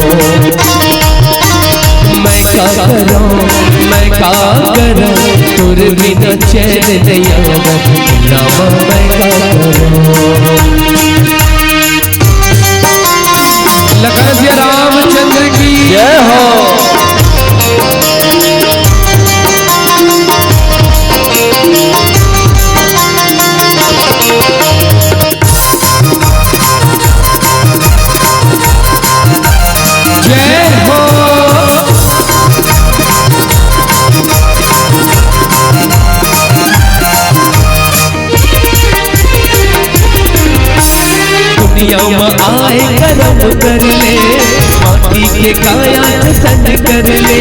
मैं का करूं, मैं का करूं, तोर बिना चैन नहीं आवे। रामा मैं का करूं। लखन सिया रामचंद्र की जय हो। जय हो। दुनिया में आए करम कर ले, माटी के काया जतन कर ले।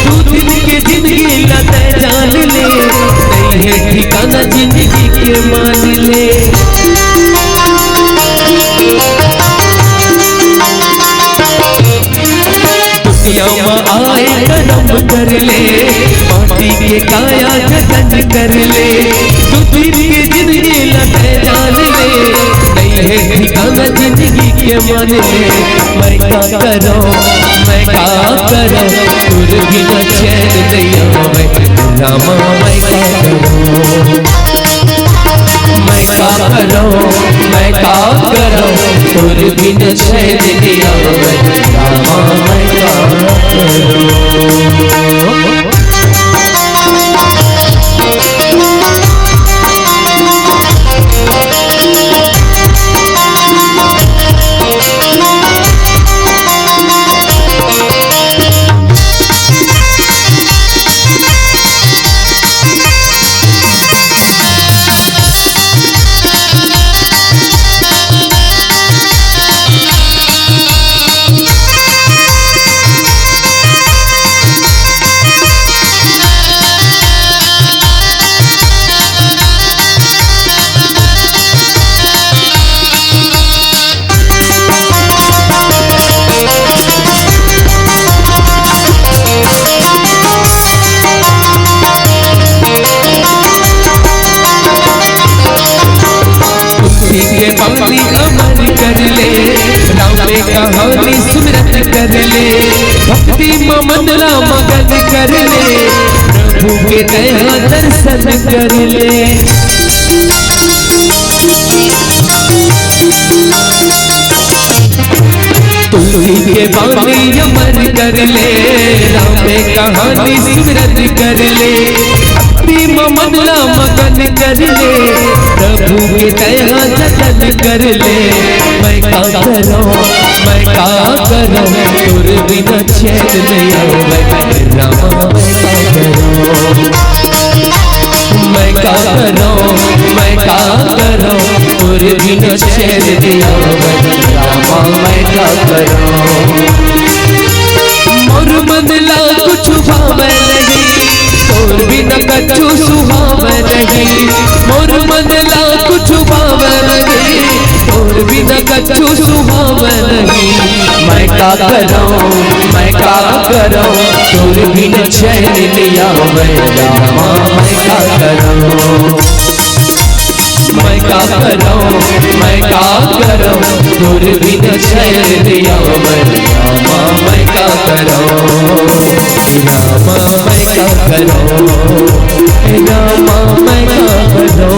दू दिन के जिंदगी ला तै जान ले, नहीं है ठिकाना जिंदगी के मान ले। दुनिया में आए करम कर ले, माटी के काया जतन कर ले। दू दिन के जिंदगी ला तै जान ले, नहीं है ठिकाना जिंदगी के मान ले। मैं का करूं, मैं का करूं, तोर बिना चैन नहीं आवे। रामा मैं का करूं, मैं का करूं, मैं का करूं, तोर बिन चैन नहीं आवे। रामा मैं का करूं। कर ले। तुलसी के बानी अमर कर ले, राम कहानी सिमरन कर ले। भक्ति म मन ला मगन कर ले, प्रभु के दया जतन कर ले। मैं का करूं, मैं का करूं, तोर बिना चैन नहीं आवे। रामा मैं का करूं, मैं का करूं, मैं का करूं, तोर बिना चैन नहीं आवे। रामा मैं का करूं। मोर मन ला कुछ भावे नहीं, तोर बिना कछु सुहावे नहीं। मोर मन ला कुछ भावे नहीं, तोर बिना कछु सुहावे नहीं। मैं का करूं, मैं का करूं, तोर बिना चैन नहीं आवे। रामा मैं का करूं, मैं का करूं, मैं का करूं, तोर बिना चैन नहीं आवे। रामा मैं का करूं, रामा मैं का करूं, रामा मैं का करूं,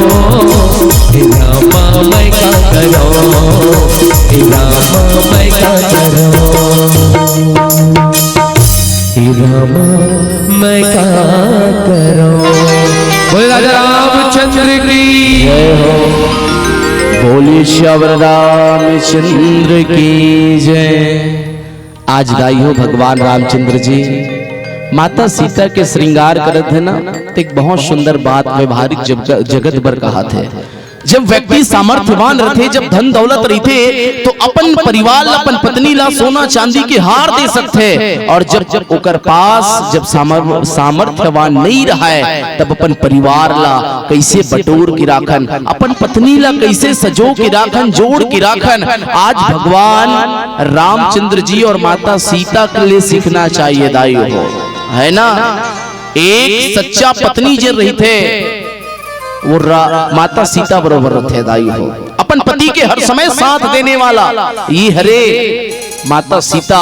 रामा मैं का करूं, रामा मैं का करूं। हे रामा, मैं का करूं। बोले राजा रामचंद्र की जय हो। बोले श्यावर रामचंद्र की जय। आज दाई हो भगवान रामचंद्र जी माता सीता के श्रृंगार करत हे ना, तो एक बहुत सुंदर बात व्यवहारिक जग-, जगत बर कहाथे। जब व्यक्ति सामर्थ्यवान रथे, जब धन दौलत रहिथे, तो अपन परिवार ला, अपन पत्नी ला सोना चांदी के हार दे सकथे। और जब ओकर पास जब सामर-, सामर्थ्यवान नहीं रहय, तब अपन परिवार ला कैसे बटोर के राखन, अपन पत्नी ला कैसे सजो के राखन, जोड़ के राखन। आज भगवान रामचंद्र जी और माता सीता के लिए सीखना चाहिए दाई हो, है ना? एक सच्चा पत्नी जे रहिथे, वो रा-, माता सीता बरोबर रथे दाई हो, अपन पति के हर समय साथ देने वाला। ये हरे माता सीता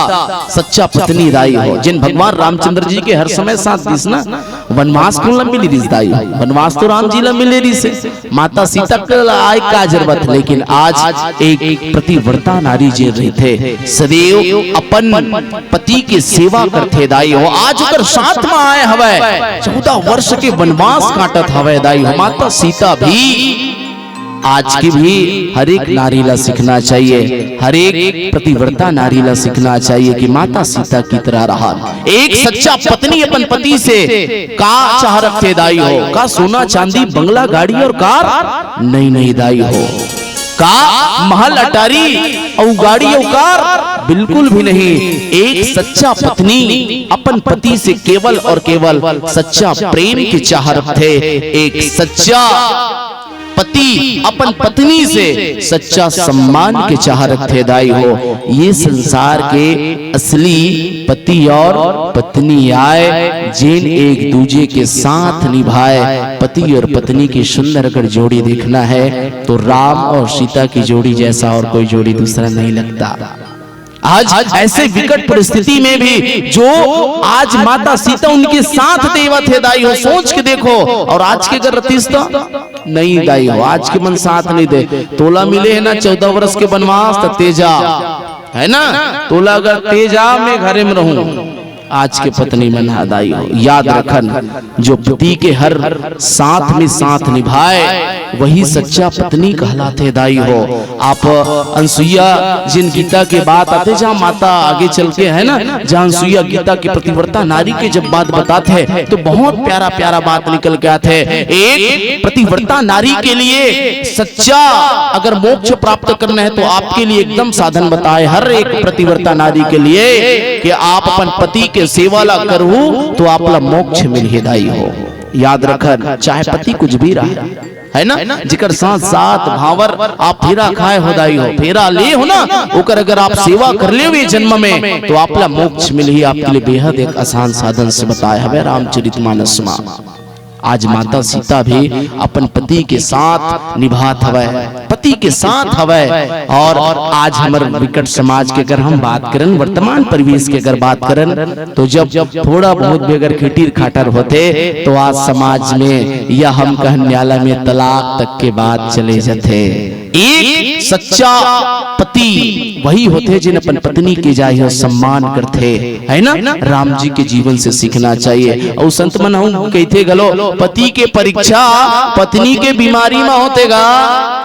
सच्चा पत्नी दाई हो, जिन भगवान रामचंद्र जी के हर समय साथ दिस ना। वनवास कोन ला मिले रिस दाई हो? वनवास तो राम जी ला मिले रिस हे, माता सीता के ला आय का जरूरत। लेकिन आज एक पतिव्रता नारी जे रहिथे, सदैव अपन पति के सेवा करथे दाई हो। आज ओकर साथ म आए हवय, चौदह वर्ष के वनवास काटत हवय दाई हो। माता सीता भी आज के भी हर एक नारी ला सीखना चाहिए, हर एक पतिव्रता नारी ला सीखना चाहिए कि माता सीता की तरह रहा। एक सच्चा पत्नी अपन पति से का चाह रखथे दाई हो? का सोना चांदी, बंगला, गाड़ी और कार? नहीं, नहीं दाई हो। का महल अटारी अउ गाड़ी अउ कार? बिल्कुल भी नहीं। एक सच्चा पत्नी अपन पति से केवल और केवल सच्चा प्रेम के चाह रखथे। एक सच्चा पति अपन पत्नी से सच्चा सम्मान के चाह रखथे दाई हो। ये संसार के असली पति और पत्नी आय, जेन एक दूजे के साथ निभाय। पति और पत्नी की सुंदर अगर जोड़ी देखना है तो राम और सीता की जोड़ी जैसा और कोई जोड़ी दूसरा नहीं लगता। आज ऐसे विकट परिस्थिति में भी जो आज माता सीता उनके साथ देवत हे दाई हो, सोच के देखो। और आज के अगर रतिस तो नहीं दाई हो, आज के मन साथ नहीं दे। तोला मिले हे ना चौदह वर्ष के वनवास, त तेजा, है ना? तोला अगर तेजा, मैं घरे में रहूं। आज के पत्नी मन ह दाई हो, याद रखन, जो पति के हर साथ में साथ निभाए, वही सच्चा पत्नी कहलाथे दाई हो। आप अनसुईया जिन गीता के बात आथे, जहाँ माता आगे चल के, है ना, जहाँ अनसुईया गीता के पतिव्रता नारी के जब बात बताथे, तो बहुत प्यारा प्यारा बात निकल के आथे। एक पतिव्रता नारी के लिए सच्चा अगर मोक्ष प्राप्त करना है तो आपके लिए एकदम साधन बताए, हर एक पतिव्रता नारी के लिए, कि आप अपन पति के सेवा ला करहू तो आप ला मोक्ष मिलही दाई हो। याद रखन, चाहे पति कुछ भी रहे, है ना, जेकर साथ साथ भांवर आप फेरा खाए हो दाई हो, फेरा ले हो ना, ओकर अगर आप सेवा कर लेव ये जन्म में तो आप ला मोक्ष मिलही, आपके लिए बेहद एक आसान साधन से बताए हवे रामचरित मानस मा। आज माता सीता भी अपन पति के साथ निभात हवय, पति के साथ हवय। और आज हमर विकट समाज के अगर हम बात करन, वर्तमान परिवेश के अगर बात करन, तो जब थोड़ा बहुत भी अगर खिटीर खाटर होथे, तो आज समाज में या हम कहन न्यायालय में तलाक तक के बात चले जाथे। एक सच्चा पति वही होथे, जिन अपन पत्नी के जाहि सम्मान करथे, है ना? राम जी के जीवन से सीखना चाहिए। और संत मन हूँ कहिथे घलो, पति के परीक्षा पत्नी के बीमारी में होथे गा।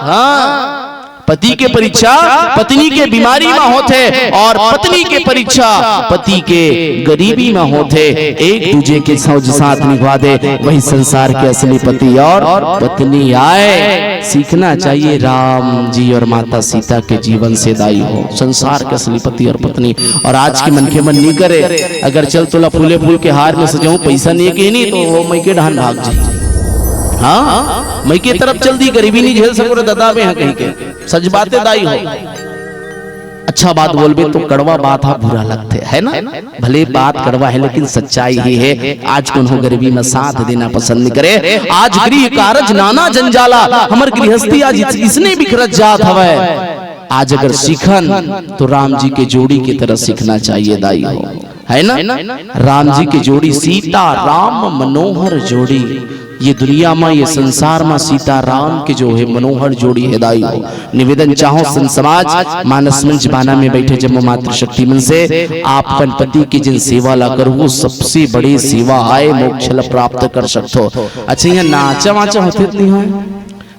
हाँ, पति के परीक्षा पत्नी के बीमारी में होथे, और पत्नी के परीक्षा पति के गरीबी में होथे। एक दूजे के सौज साथ निभा दे, वही संसार के असली पति और पत्नी आय। सीखना चाहिए राम जी और माता सीता के जीवन से दाई हो, संसार के असली पति और पत्नी। और आज के मनखे मन नी करे, अगर चल तोला फूले फूल के हार में सजाऊं, पैसा नहीं के नहीं तो वो मइके डहान भाग जी। हाँ, मइके तरफ चल दी, गरीबी नहीं झेल सको रे दादा में, हाँ कहीं के सच बात है दाई हो। अच्छा बात बोलबे तो कड़वा बात हा बुरा लगथे, है ना? भले बात कड़वा है लेकिन सच्चाई ही है। आज कोनो गरीबी में साथ देना पसंद नहीं करे। आज गृह कारज नाना जंजाला, हमर गृहस्थी आज इस-, इसने बिखरत जात हवय। आज अगर सीखन तो राम जी के जोड़ी की तरह सीखना चाहिए दाई हो, है ना? राम जी की जोड़ी सीता राम मनोहर जोड़ी, ये दुनिया में, ये संसार में सीता राम के जो है मनोहर जोड़ी है दाई हो। निवेदन चाहो संत समाज, मानस मंच बाना में बैठे जम्मो मातृशक्ति मन से, आप अपन पति की जिन सेवा ला करो, वो सबसे बड़ी सेवा है, मोक्ष ला प्राप्त कर सकते हो। अच्छा, यहाँ नाचा वाचा होथे नहीं हो?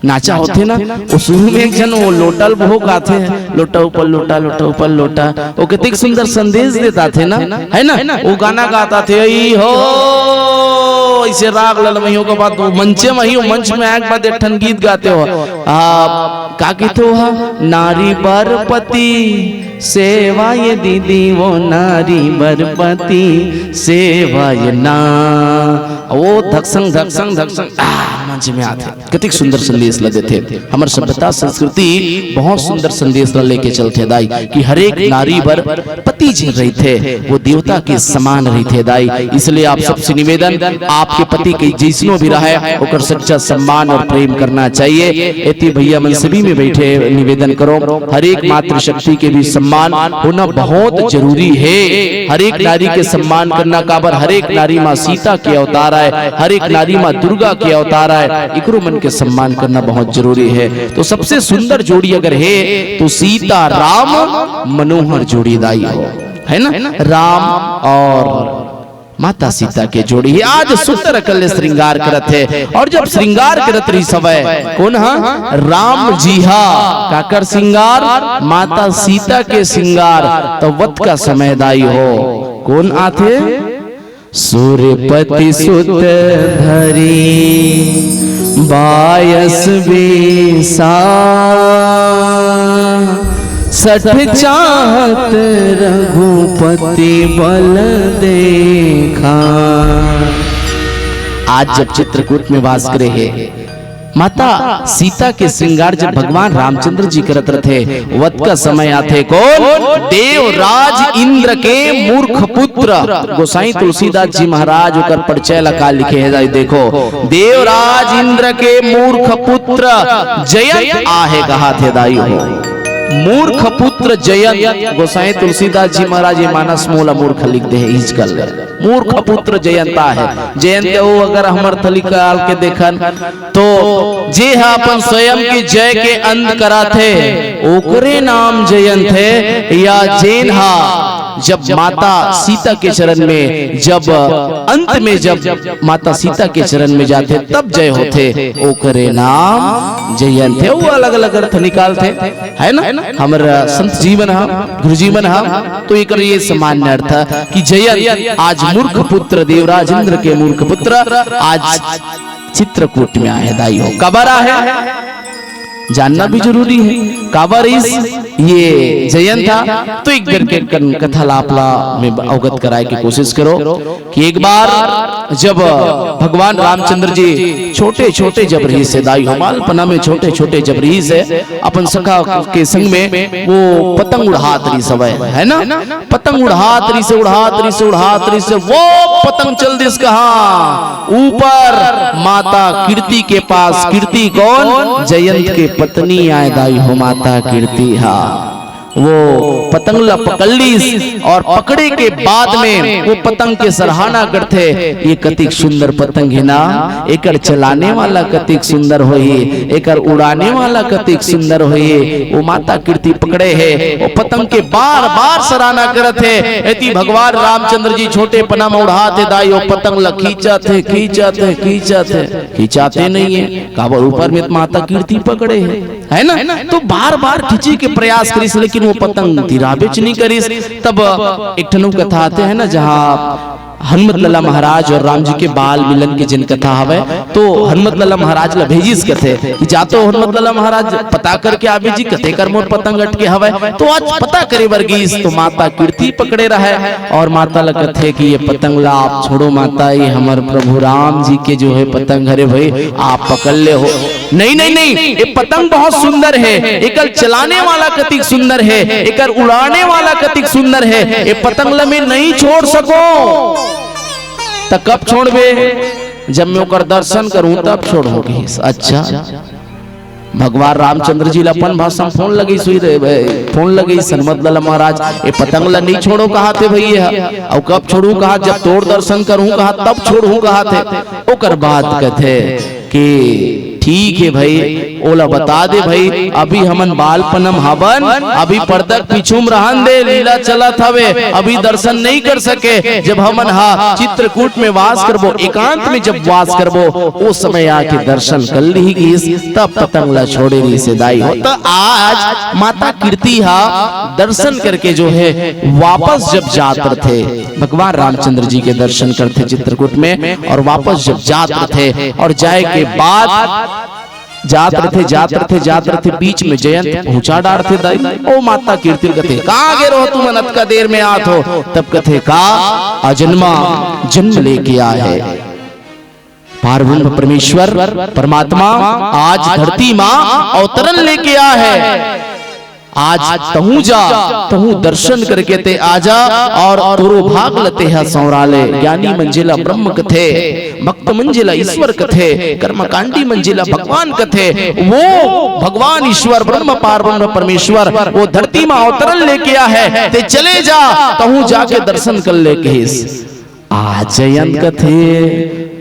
नाचा होथे ना, वो शुरू में एक झन वो लोटा ल बहुत गाथे, लोटा ऊपर लोटा, लोटा ऊपर लोटा, वो कितनी सुंदर संदेश देता थे ना, है ना? वो गाना गाता थे, "ई हो", ऐसे राग ललमइयो के बाद वो मंचे में ही, वो मंच में आए के बाद एक ठन गीत गाते हो आप, का गीत हो हा? "नारी बर पति सेवा ये दीदी, वो नारी बर पति सेवा ये ना", वो धकसंग, धकसंग, धकसंग, आ, मंच में आते। कतिक सुंदर संदेश ल देथे। हमर सभ्यता संस्कृति बहुत सुंदर संदेश ल लेके चलथे दाई, कि हर एक नारी बर पति जी रहिथे, वो देवता के समान रहिथे दाई। इसलिए आप सबसे निवेदन, आपके पति के जैसनो भी रहे, ओकर सच्चा सम्मान और प्रेम करना चाहिए। एती भैया मन सभी में बैठे निवेदन करो, हर एक मातृशक्ति के भी सम्मान होना बहुत जरूरी है। हर एक नारी के सम्मान करना, काबर हर एक नारी माँ सीता के अवतार आय, हर एक नारी माँ दुर्गा के अवतार आय, एकरो मन के सम्मान करना बहुत जरूरी है। तो सबसे सुंदर जोड़ी अगर है तो सीता राम मनोहर जोड़ी दाई हो, है ना? राम और माता सीता के जोड़ी ही आज सुंदर अकल ले श्रृंगार करत हे। और जब श्रृंगार करत रहिस हवय, कोन हा? राम जी हा। काकर श्रृंगार? माता सीता के श्रृंगार। तो वत का समय दाई हो, कोन आथे? सूर्यपति सुत धरी बायस बेसा, सठ चाहत रघुपति बल देखा। आज जब चित्रकूट में वास करे हे, माता सीता के श्रृंगार जब भगवान रामचंद्र जी करत रथे, वत का समय आथे कोन? देवराज इंद्र के मूर्ख पुत्र। गोसाई तुलसीदास जी महाराज ओकर परिचय ला का लिखे हे दाई, देखो, देवराज इंद्र के मूर्ख पुत्र जयंत आहे कहाथे दाई हो। मूर्ख पुत्र जयंत, गोसाई तुलसीदास जी महाराज ये मानस मोला मूर्ख लिख दे हे, इस कल मूर्ख पुत्र जयंत आहे। जयंत वो अगर हमर थली काल के देखन तो जे हा अपन स्वयं के जय के अंत कराथे, ओकरे नाम जयंत हे। या जेन हा जब माता सीता के चरण में, जब अंत में जब माता सीता के चरण में जाथे, तब जय होथे, ओकरे नाम जयंत हे। वो अलग-अलग अर्थ निकालथे, है ना? हमर संत जी मन हा, गुरु जी मन हा, तो एकर ये सामान्य अर्थ कि जयंत आज मूर्ख पुत्र, देवराज इंद्र के मूर्ख पुत्र आज चित्रकूट में आहे दाई हो। काबर आहे? जानना भी जरूरी है। काबर इस ये जयंत हा, तो एक बेर के कन-, कथा ला आप ला मैं अवगत कराए के कोशिश करो कि एक बार जब भगवान रामचंद्र जी छोटे-छोटे जब रहिस हे दाई हो, बालपना में छोटे-छोटे जब रहिस हे, अपन सखा के संग में वो पतंग उड़ात रहिस हवय, है ना? पतंग उड़ात रहिस हे, उड़ात रहिस हे, उड़ात रहिस हे, वो पतंग चल दिस कहाँ? ऊपर माता कीर्ति के पास। कीर्ति कौन? जयंत के पत्नी आय दाई हो, माता कीर्ति हा। वो पतंग ला पकड़ लीस और पकड़े के बाद में वो पतंग के सराहना करथे, "ये कतिक सुंदर पतंग हे ना, एकर चलाने वाला कतिक सुंदर होही, एकर उड़ाने वाला कतिक सुंदर होही।" वो माता कीर्ति पकड़े हे, वो पतंग के बार बार सराहना करत हे। एती भगवान रामचंद्र जी छोटे पना में उड़ात हे दाई, वो पतंग ला खींचत हे, खींचत हे, खींचत हे, खींचाते नहीं है, काबर ऊपर में तो माता कीर्ति पकड़े हे, है ना? तो बार बार खींचे के प्रयास करिस, लेकिन वो पतंग तिराबेच नहीं करिस। तब एक ठन कथा आथे, है ना, जहाँ हनुमत लाला महाराज और राम जी के बाल मिलन के जिन कथा हवय, तो हनुमत लाला महाराज ला भेजिस, कथे कि, "जा तो हनुमत लाला महाराज, पता करके आबे जी, कते कर मोर पतंग अटके हवय।" तो आज पता करे बर गीस, तो माता कीर्ति पकड़े रहय और माता ला कथे कि, "ये पतंग ला आप छोड़ो माता, ये हमर प्रभु राम जी के जो है पतंग हरे भाई, आप पकड़ ले हो।" "नहीं, नहीं, नहीं, ये पतंग बहुत सुंदर है, एकर चलाने वाला कतिक सुंदर है, एकर उड़ाने वाला कतिक सुंदर है, ये पतंग ला मैं नहीं छोड़ सको।" "त कब छोड़बे?" "जब मैं ओकर दर्शन करूं तब छोड़हूं," कहिस। अच्छा, भगवान रामचंद्र जी ला अपन भाषा में फोन लगइस होही रे, फोन लगइस, "हनुमत लाला महाराज, ये पतंग ला नहीं छोड़ो," कहाथे भई ये ह, "अउ कब छोड़हूं?" कहा, "जब तोर दर्शन करहूं," कहा, "तब छोड़हूं," कहाथे। ओकर बाद कथे कि ठीक हे भई, ओला बता दे भई, अभी हमन बालपन म हवन, अभी पर्दा के पीछू म रहन दे, लीला चलत हवे, अभी दर्शन नहीं कर सके। जब हमन हा चित्रकूट में वास करबो, एकांत में जब वास करबो, ओ समय आके दर्शन कर लिही कहिस, तब पतंग ला छोड़े रहिस हे दाई हो। त आज माता कीर्ति हा दर्शन करके जो है वापस जब जात रथे, भगवान रामचंद्र जी के दर्शन करथे चित्रकूट में, और वापस जब जात रथे और जाए के बाद जात रथे, जात रथे, जात रथे, बीच में जयंत पहुंचा डारथे दाई। ओ माता कीर्ति कथे, "कहाँ गे रहो तुमन, अतका देर में आत हो?" तब कथे, "का अजन्मा जन्म लेके आए हे पारब्रह्म परमेश्वर परमात्मा, आज धरती मा अवतरण लेके आए हे। आज तहूं जा, तहूं दर्शन करके ते आ जा, और तोरो भाग ल तेहा संवरा ले।" ज्ञानी मन जेला ब्रह्म कथे, भक्त मन जेला ईश्वर कथे, कर्मकांडी मन जेला भगवान कथे, वो भगवान ईश्वर ब्रह्म पारब्रह्म परमेश्वर वो धरती मा अवतरण लेके आए हे, ते चले जा, तहूं जाके दर्शन कर ले कहिस। आज जयंत कथे,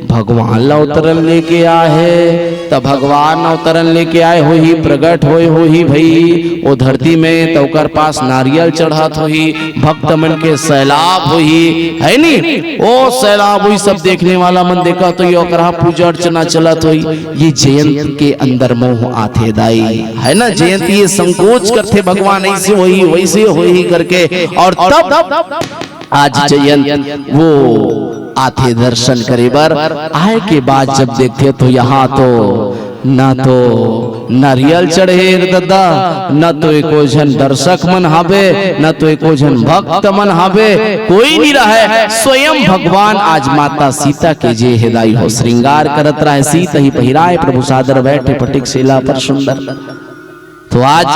"भगवान ला अवतरण लेके आए हे, त भगवान अवतरण लेके आए होही, प्रगट होए होही भई, ओ धरती में त ओकर पास नारियल चढ़त होही, भक्त मन के सैलाब होही, है नी? ओ सैलाब होही, सब देखने वाला मन देखत होही, ओकरा पूजा अर्चना चलत होही।" ये जयंत के अंदर मोह आथे दाई, है ना? जयंत ये संकोच करथे, भगवान ऐसे होही, वैसे होही करके, और तब आज जयंत वो आथे दर्शन करे बर। आए के बाद जब देखथे तो यहाँ तो न तो नारियल चढ़े हे रे ददा, न तो एको झन दर्शक मन हावे, न तो एको झन भक्त मन हावे, कोई नहीं रहे। स्वयं भगवान आज माता सीता के जे हे दाई हो श्रृंगार करत रहे, सीत ही पहिराए प्रभु सादर बैठे फटिक सेला पर सुंदर। तो आज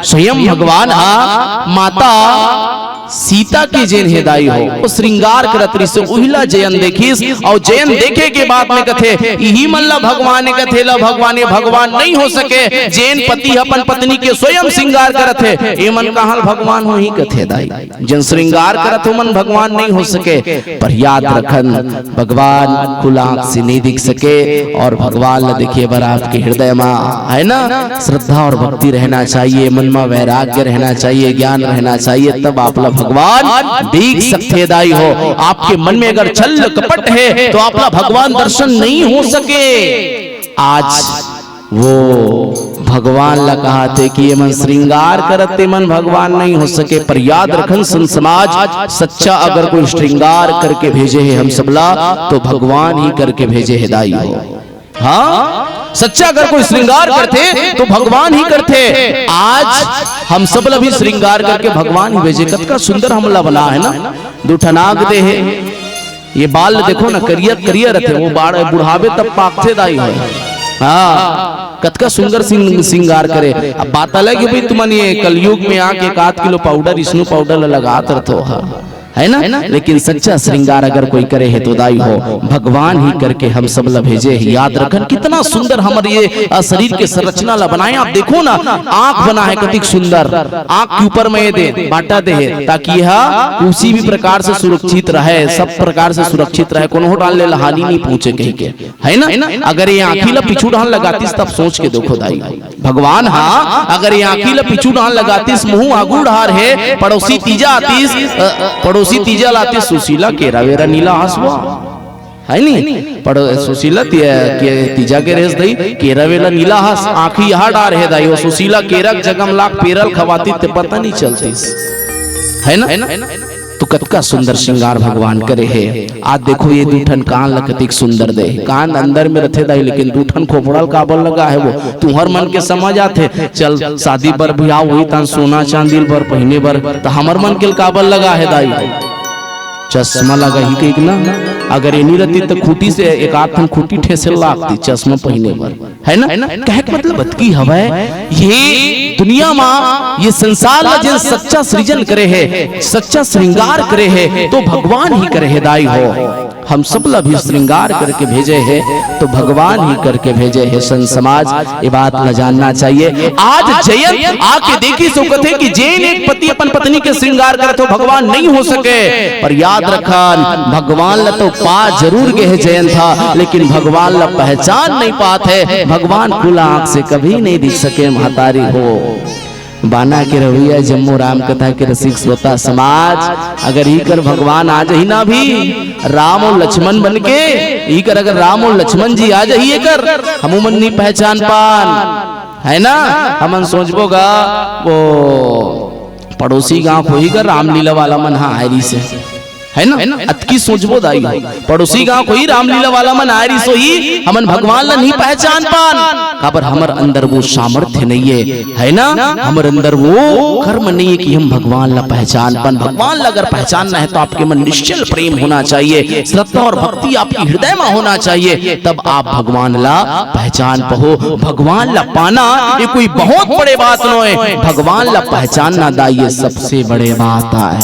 स्वयं भगवान हा माता सीता के जेन हे दाई हो, वो श्रृंगार करत रहिस, उहिला जयंत देखिस, और जयंत देखे के बाद में कथे, "इही मन ला भगवान कथे, ला भगवान, ये भगवान नहीं हो सके।" जेन पति अपन पत्नी के स्वयं श्रृंगार करत हे, ए मन कहाँ भगवान होही कथे दाई। जेन श्रृंगार करत हो मन भगवान नहीं हो सके, पर याद रखन भगवान खुला आँख से नहीं दिख सके, और भगवान ला देखे बर आपके हृदय मा, है ना, श्रद्धा और भक्ति रहना चाहिए, मन मा वैराग्य रहना चाहिए, ज्ञान रहना चाहिए, तब आप ला भगवान दिख सकथे दाई हो। आपके मन में अगर छल कपट है तो आप ला भगवान दर्शन नहीं हो सके। आज वो भगवान ला कहाथे कि ये मन श्रृंगार करत ते मन भगवान नहीं हो सके, पर याद रखन संत समाज, सच्चा अगर कोई श्रृंगार करके भेजे हे हम सबला, तो भगवान ही करके भेजे हे दाई हो। हाँ, सच्चा अगर कोई श्रृंगार करथे तो भगवान ही करथे। आज हम सब ला भी श्रृंगार करके भगवान ही भेजे। कतका सुंदर हमला बना है ना, दू ठन आंख दे हे। ये बाल देखो ना, करिया करिया रथे, वो बाढ़ बुढ़ावे तब पाकथे दाई हो। हाँ, कतका सुंदर सिंग-, श्रृंगार करे। अब बात अलग है भाई, तुमन ये कलयुग में आके एक आध किलो पाउडर, स्नो पाउडर ला लगात रथो हा, है ना? लेकिन सच्चा श्रृंगार अगर कोई करे है तो दाई हो, भगवान ही करके हम सब ला भेजे है। याद रखन, कितना सुंदर हमर ये, अ, शरीर के संरचना ला बनाए। आप देखो ना, आंख बना है कतिक सुंदर, आंख के ऊपर में ये दे, बाटा दे है, ताकि यह किसी भी प्रकार से सुरक्षित रहे, सब प्रकार से सुरक्षित रहे, कोनो डाल ले ला हानि नहीं पहुंचे कहीं के, है ना? अगर ये आंखी ला पीछू डाल लगातीस, तब सोच के देखो दाई, भगवान हा अगर ये आंखी ला पीछू डाल लगातीस, मुंह आगू डार है, पड़ोसी तीजा आतीस, अ, पड़ोसी तीजा लातीस, सुशीला केरा वेरा नीला हंसवा, है नी? पड़ो-, सुशीला ती-, के-, तीजा के रेस दई, केरा वेला नीला हस, आंखी यहाँ डार है दाई, वो सुशीला केरा के जगह म लाख पेरल खवाती ते पता नहीं चलतीस, है ना? तो कतका सुंदर श्रृंगार भगवान करे है। आज देखो ये दू ठन कान ला कतिक सुंदर दे, कान अंदर में रथे दाई, लेकिन दू ठन खोपड़ा ल काबर लगा है वो? तुहर मन के समझ आथे, चल शादी बर भी आओ, वही तान सोना चांदी बर पहिने बर, तो हमर मन के ल काबर लगा है दाई? चश्मा लगा ही कहिक ना, अगर एनी रहती तो खूटी से एक आध ठन खूटी ठेसे लागती चश्मा पहिने बर, है ना? कहे के मतलब अतकी हवय, ये दुनिया मा ये संसार ला जेन सच्चा सृजन करे है, सच्चा श्रृंगार करे है, तो भगवान ही करे है दाई हो। हम सब ला भी श्रृंगार करके भेजे है, तो भगवान ही करके भेजे है। संत समाज, ये बात ला जानना चाहिए। आज जयंत आके देखिस, ओ कथे कि जेन एक पति अपन पत्नी के श्रृंगार करे तो भगवान नहीं हो सके, पर याद रखन, भगवान ला तो पा जरूर गे हे जयंत हा, लेकिन भगवान ला पहचान नहीं पात है। भगवान खुला आंख से कभी नहीं दिख सके महतारी हो। बाना के रवैया जम्मो राम कथा के रसिक श्रोता समाज, अगर इकर भगवान आ जाही ना भी, राम और लक्ष्मण बन के, इकर अगर राम और लक्ष्मण जी आ जाही एकर, हमू मन नहीं पहचान पान, है ना? हमन सोचबो गा, वो पड़ोसी गांव कोई का रामलीला वाला मन हा आयरी से, है ना? अतकी सोचबो दाई हो, पड़ोसी गांव कोई रामलीला वाला मन आयरी सोही, हमन भगवान ला नहीं पहचान पान, काबर हमर अंदर वो सामर्थ्य नहीं है, है ना? हमर अंदर वो कर्म नहीं है कि हम भगवान ला पहचान पान। भगवान ला अगर पहचानना है तो आपके मन निश्चल प्रेम होना चाहिए, श्रद्धा और भक्ति आपके हृदय में होना चाहिए, तब आप भगवान ला पहचान पहो। भगवान ला पाना ये कोई बहुत बड़े बात नोय, भगवान ला पहचानना दाई ये सबसे बड़े बात आय।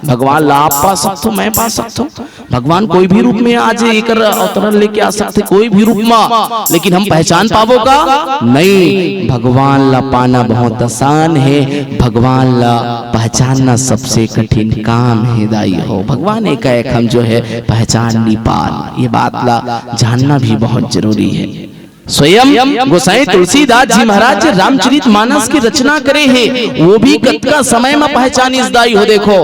भगवान ला आप पा सकथो, मैं पा सकथो, भगवान कोई भी रूप में आ जाए, एकर अवतरण लेके आ सकथे कोई भी रूप में, लेकिन हम पहचान पाबो का? नहीं। भगवान ला पाना बहुत आसान है, भगवान ला पहचानना सबसे कठिन काम है दाई हो। भगवान एकाएक हम जो है पहचान नहीं पान, ये बात ला जानना भी बहुत जरूरी है। स्वयं गोसाई तुलसीदास जी महाराज जी रामचरित मानस की रचना करे हे, वो भी कतका समय में पहचानिस दाई हो, देखो,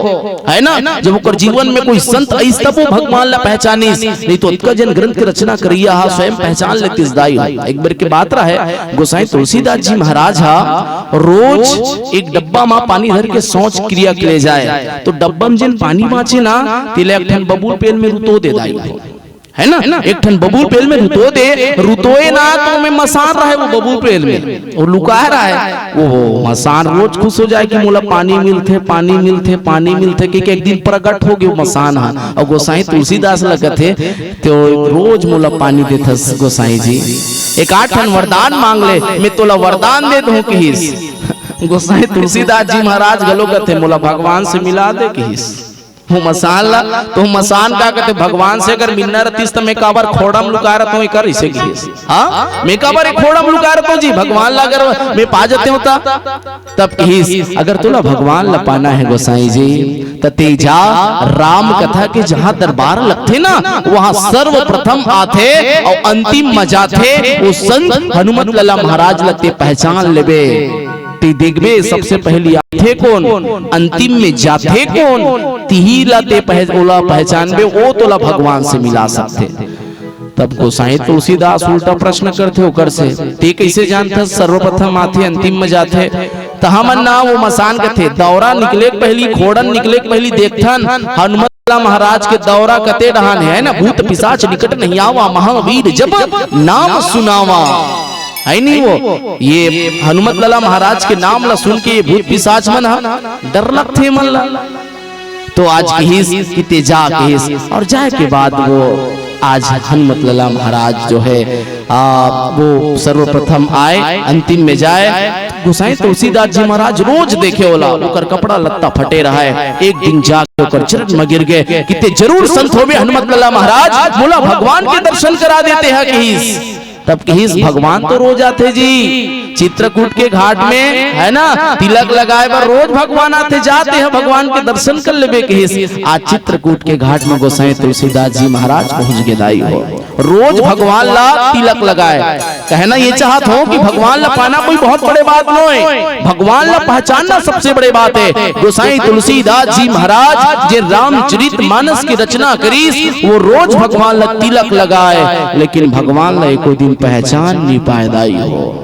है ना? जब ओकर जीवन में कोई संत आइस, तब वो भगवान ला पहचानिस, नहीं तो अतका जन ग्रंथ के रचना करइया हा, स्वयं पहचान लेतिस दाई हो। एक बार के बात रहे, गोसाई तुलसीदास जी महाराज हा रोज एक डब्बा मा पानी धर के शौच क्रिया के ले जाए, तो डब्बा में जेन पानी बांचे ना, तेला एक ठन बबूल पेल में रुतो दे दाई हो। है ना? एक ठन बबूल पेल में रुतो दे, रुतोए ना तो में मसान रहे वो बबूल पेल में, वो लुकाए रहे। वो मसान रोज खुश हो जाए कि मोला पानी मिलथे, पानी मिलथे, पानी मिलथे, कि एक दिन प्रगट हो गए वो मसान हा। और गोसाई तुलसीदास ला कथे, "तो रोज मोला पानी देथस गोसाई जी, एक आध ठन वरदान मांग ले, मैं तोला वरदान दे दूं," किहिस। गोसाई तुलसीदास जी महाराज घलो कथे, "मोला भगवान से मिला दे," किहिस। वो मसान ला, तो वो मसान का कथे, "भगवान से अगर मिलना रहतिस, त मैं काबर खोड़ा म लुका रहता हूँ, एकर इसे किहिस। हाँ, मैं काबर एक खोड़ा म लुका रहता हूँ जी, भगवान ला अगर मैं पा जाते होता।" तब किहिस, "अगर तोला भगवान ला पाना है गोसाई जी, त ते जा राम कथा के जहाँ दरबार लगथे ना, वहाँ सर्वप्रथम आथे और अंतिम म जाथे वो संत हनुमत लाला महाराज ला ते पहचान लेबे।" ते देखबे, सबसे पहली आथे कोन, अंतिम में जाथे कोन, तिही ला ते पह-, ओला पहचानबे, ओ तोला भगवान से मिला सकथे। तब गोसाई तुलसीदास उल्टा प्रश्न करथे ओकर से, "ते कइसे जानथस सर्वप्रथम आथे, अंतिम में जाथे?" त हमन ना वो मसान कथे, दौरा निकले के पहली, खोड़न निकले के पहली देखथन, हनुमत लाला महाराज के दौरा कते डहान है ना, "भूत पिशाच निकट नहीं आवा, महावीर जब नाम सुनावा।" है नहीं वो। ये हनुमत लाला महाराज के नाम ला सुन के ये भूत पिशाच मन ह डर लगथे मन ला। तो आज कहिस कि ते जा कहिस, और जाए के बाद वो आज हनुमत लाला महाराज जो है, आ, वो सर्वप्रथम आए, अंतिम में जाए। गोसाई तुलसीदास जी महाराज रोज देखे ओला, ओकर कपड़ा लत्ता फटे रहा है। एक दिन जाके ओकर चरण में गिर गए कि ते जरूर संत होबे हनुमत लाला महाराज, मोला भगवान के दर्शन करा देते हैं कहिस। तब कहिस, भगवान तो रोज आथे जी चित्रकूट के घाट में, है ना, तिलक लगाए बर रोज भगवान आथे, जाते हैं भगवान के दर्शन कर लेबे कहिस। आज चित्रकूट के घाट में गोसाई तुलसीदास जी महाराज पहुंच गे दाई हो। रोज भगवान ला तिलक लगाए, कहना ये चाहत हो कि भगवान ला पाना कोई बहुत बड़े बात नोय, भगवान ला पहचानना सबसे बड़े बात है। गोसाई तुलसीदास जी महाराज जे रामचरित मानस की रचना करिस, वो रोज भगवान ला तिलक लगाए, लेकिन भगवान ला एको दिन पहचान नहीं पाए दाई हो।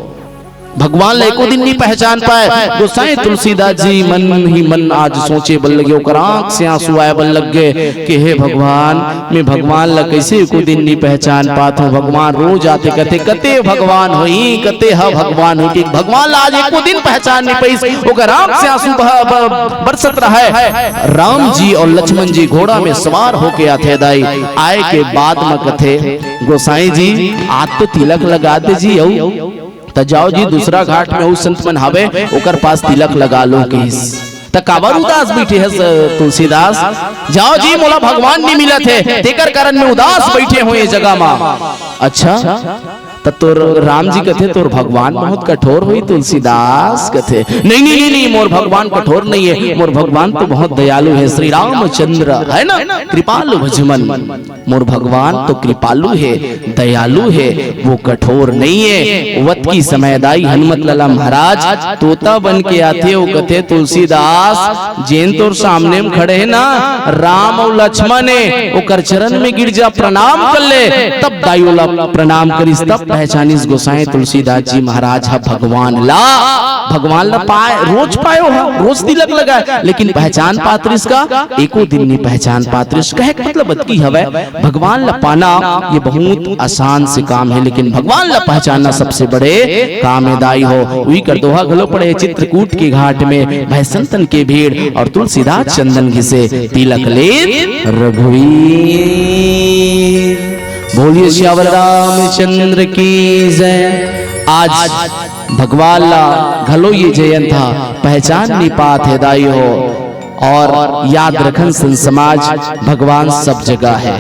भगवान ला एको दिन नहीं पहचान पाए। गोसाई तुलसीदास जी मन ही मन आज सोचे बन लगे, ओकर आंख से आंसू आए बन लग गए कि हे भगवान, मैं भगवान ला कैसे एको दिन नहीं पहचान पात हूँ। भगवान रोज आते कथे, कते भगवान होही, कते ह भगवान होही, कि भगवान ला आज एको दिन पहचान नहीं पाइस। ओकर आंख से आंसू बह-, ब-, बरसत रहा है। राम जी और लक्ष्मण जी घोड़ा में सवार होके आथे दाई, आए के बाद में कथे, गोसाई जी, आज तो तिलक लगा दे जी, अउ त जाओ जी, दूसरा घाट में अउ संत मन हावे, ओकर पास तिलक लगा लो कहिस। त काबर उदास बैठे हस तुलसीदास? जाओ जी, मोला भगवान नहीं मिलत हे, तेकर कारण मैं उदास बैठे हों ये जगह मा। अच्छा, त तोर राम जी कथे, तोर भगवान बहुत कठोर होही तुलसीदास। कथे, नहीं, नहीं, नहीं, नहीं, मोर भगवान कठोर नहीं है, मोर भगवान तो बहुत दयालु है, श्री रामचंद्र है ना, कृपालु भजमन। मोर भगवान तो कृपालु हे, दयालु हे, वो कठोर नहीं हे। वत की समय दाई हनुमत लाला महाराज तोता बन के आथे, वो कथे, तुलसीदास, जेन तोर सामने में खड़े हे ना, राम अउ लक्ष्मण हे, ओकर चरण में गिर जा, प्रणाम कर ले। तब दाई ओला प्रणाम करिस, तब पहचानिस गोसाई तुलसीदास जी महाराज ह भगवान ला। भगवान ला पाए, रोज पायो ह, रोज तिलक लगाए, लेकिन पहचान पात रिस का? एको दिन नहीं पहचान पात रिस। कहे के मतलब अतकी हवय, भगवान ला पाना ये बहुत आसान से काम है, लेकिन भगवान ला पहचानना सबसे बड़े काम हे दाई हो। उही कर दोहा घलो पड़े, चित्रकूट के घाट में भय संतन के भीड़, और तुलसीदास चंदन घिसे तिलक लेत रघुवीर। बोलिए सियावर रामचंद्र की जय। आज भगवान ला घलो ये जयंत ह पहचान नहीं पात हे दाई हो। और याद रखन संत समाज, भगवान सब जगह है,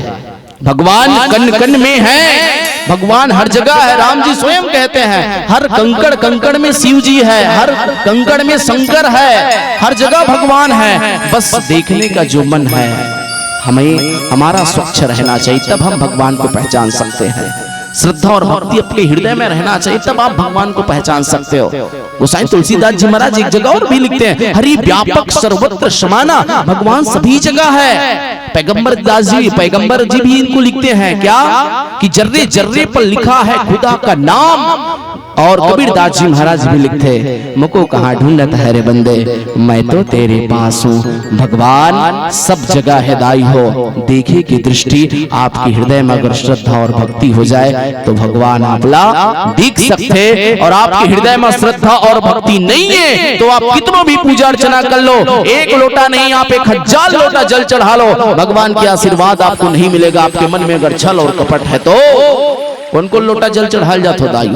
भगवान कण कण में है, भगवान हर जगह है। राम जी स्वयं कहते हैं, हर कंकड़ कंकड़ में शिव जी है, हर कंकड़ में शंकर है, हर जगह भगवान है। बस देखने का जो मन है, हमें हमारा स्वच्छ रहना चाहिए, तब हम भगवान को पहचान सकते हैं। श्रद्धा और भक्ति अपने हृदय में रहना चाहिए, तब आप भगवान को पहचान सकते हो। गोसाई तुलसीदास जी महाराज एक जगह और भी लिखते हैं, हरि व्यापक सर्वत्र समाना, भगवान सभी जगह है। पैगंबर दास जी, पैगंबर जी भी इनको लिखते हैं क्या, कि जर्रे जर्रे पर लिखा है खुदा का नाम। और कबीरदास जी महाराज भी लिखते, मुको कहाँ ढूंढत है रे बंदे, मैं तो तेरे पास हूँ। भगवान सब जगह है दाई हो, देखे की दृष्टि आपके हृदय में अगर श्रद्धा और भक्ति हो जाए, तो भगवान आप ला दिख सकथे। और आपके हृदय में श्रद्धा और भक्ति नहीं है, तो आप कितनो भी पूजा अर्चना कर लो, एक लोटा नहीं, आप एक हजार लोटा जल चढ़ा लो, भगवान के आशीर्वाद आपको नहीं मिलेगा। आपके मन में अगर छल और कपट है तो। कोन कोन लोटा जल चढ़ाल जात हो दाई?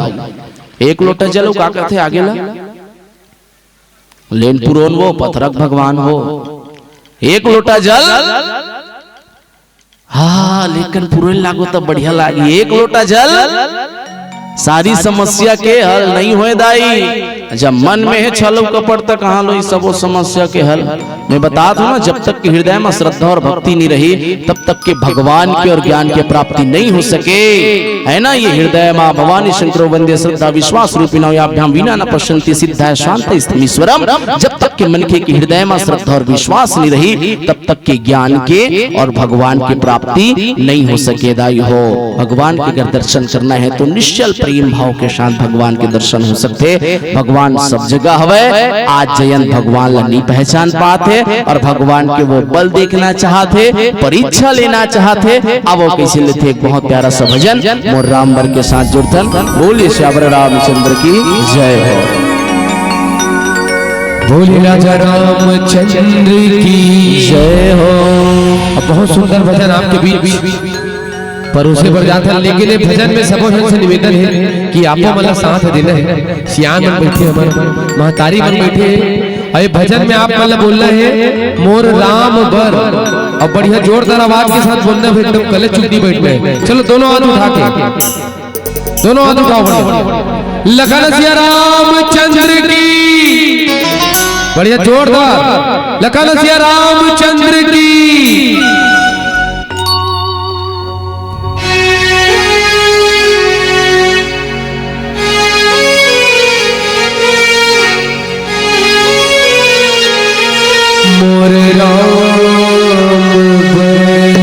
एक लोटा जल, वो का कथे आगे ला? लेन पुरोन वो पथरक भगवान हो, एक लोटा जल। हाँ, लेकिन पुरोन लागो तब बढ़िया लागी। एक लोटा जल, सारी समस्या के हल नहीं होए दाई। जब मन में है छल कपट, त कहाँ लो ई सबो समस्या के हल? मैं बतात हूँ ना, जब तक के हृदय में श्रद्धा और भक्ति नहीं रही, तब तक के भगवान के और ज्ञान के प्राप्ति नहीं हो सके, है ना। ये हृदय में भवानी शंकरो वंदे, श्रद्धा विश्वास रूपिणो याभ्याम विना न पश्यंती सिद्धा शांत स्थमीश्वरम। जब तक के मनखे के हृदय में श्रद्धा और विश्वास नहीं रही, तब तक के ज्ञान के और भगवान की प्राप्ति नहीं हो सके दाई हो। भगवान के अगर दर्शन करना है तो निश्चल प्रेम भाव के साथ भगवान के दर्शन हो सकते। भगवान सब जगह हवे। आज जयंत भगवान ला नहीं पहचान पाते, और भगवान के वो बल देखना चाहत हे, परीक्षा लेना चाहत हे। अब वो कैसे लेथे, एक बहुत प्यारा सा भजन मोर राम बर के साथ जुड़थन। बोलिए सियावर रामचंद्र की जय हो। बोलिए राजा रामचंद्र की जय हो। अब बहुत सुंदर भजन आपके बीच परोसे बर जात हन, लेकिन ये भजन में सबो झन से निवेदन हे कि आपो मन ला साथ देना हे। सियान मन बैठे हे, हमर महतारी मन बैठे हे, अउ ये भजन में आप मन ला बोलना हे मोर राम बर, अउ बढ़िया जोरदार आवाज के साथ बोलना हे, एकदम गले चुक नहीं बैठना हे। चलो दोनों हाथ उठा के, दोनों हाथ उठाओ, बढ़िया। लखन सिया रामचंद्र की, बढ़िया जोरदार, लखन सिया रामचंद्र की। मोर राम बर।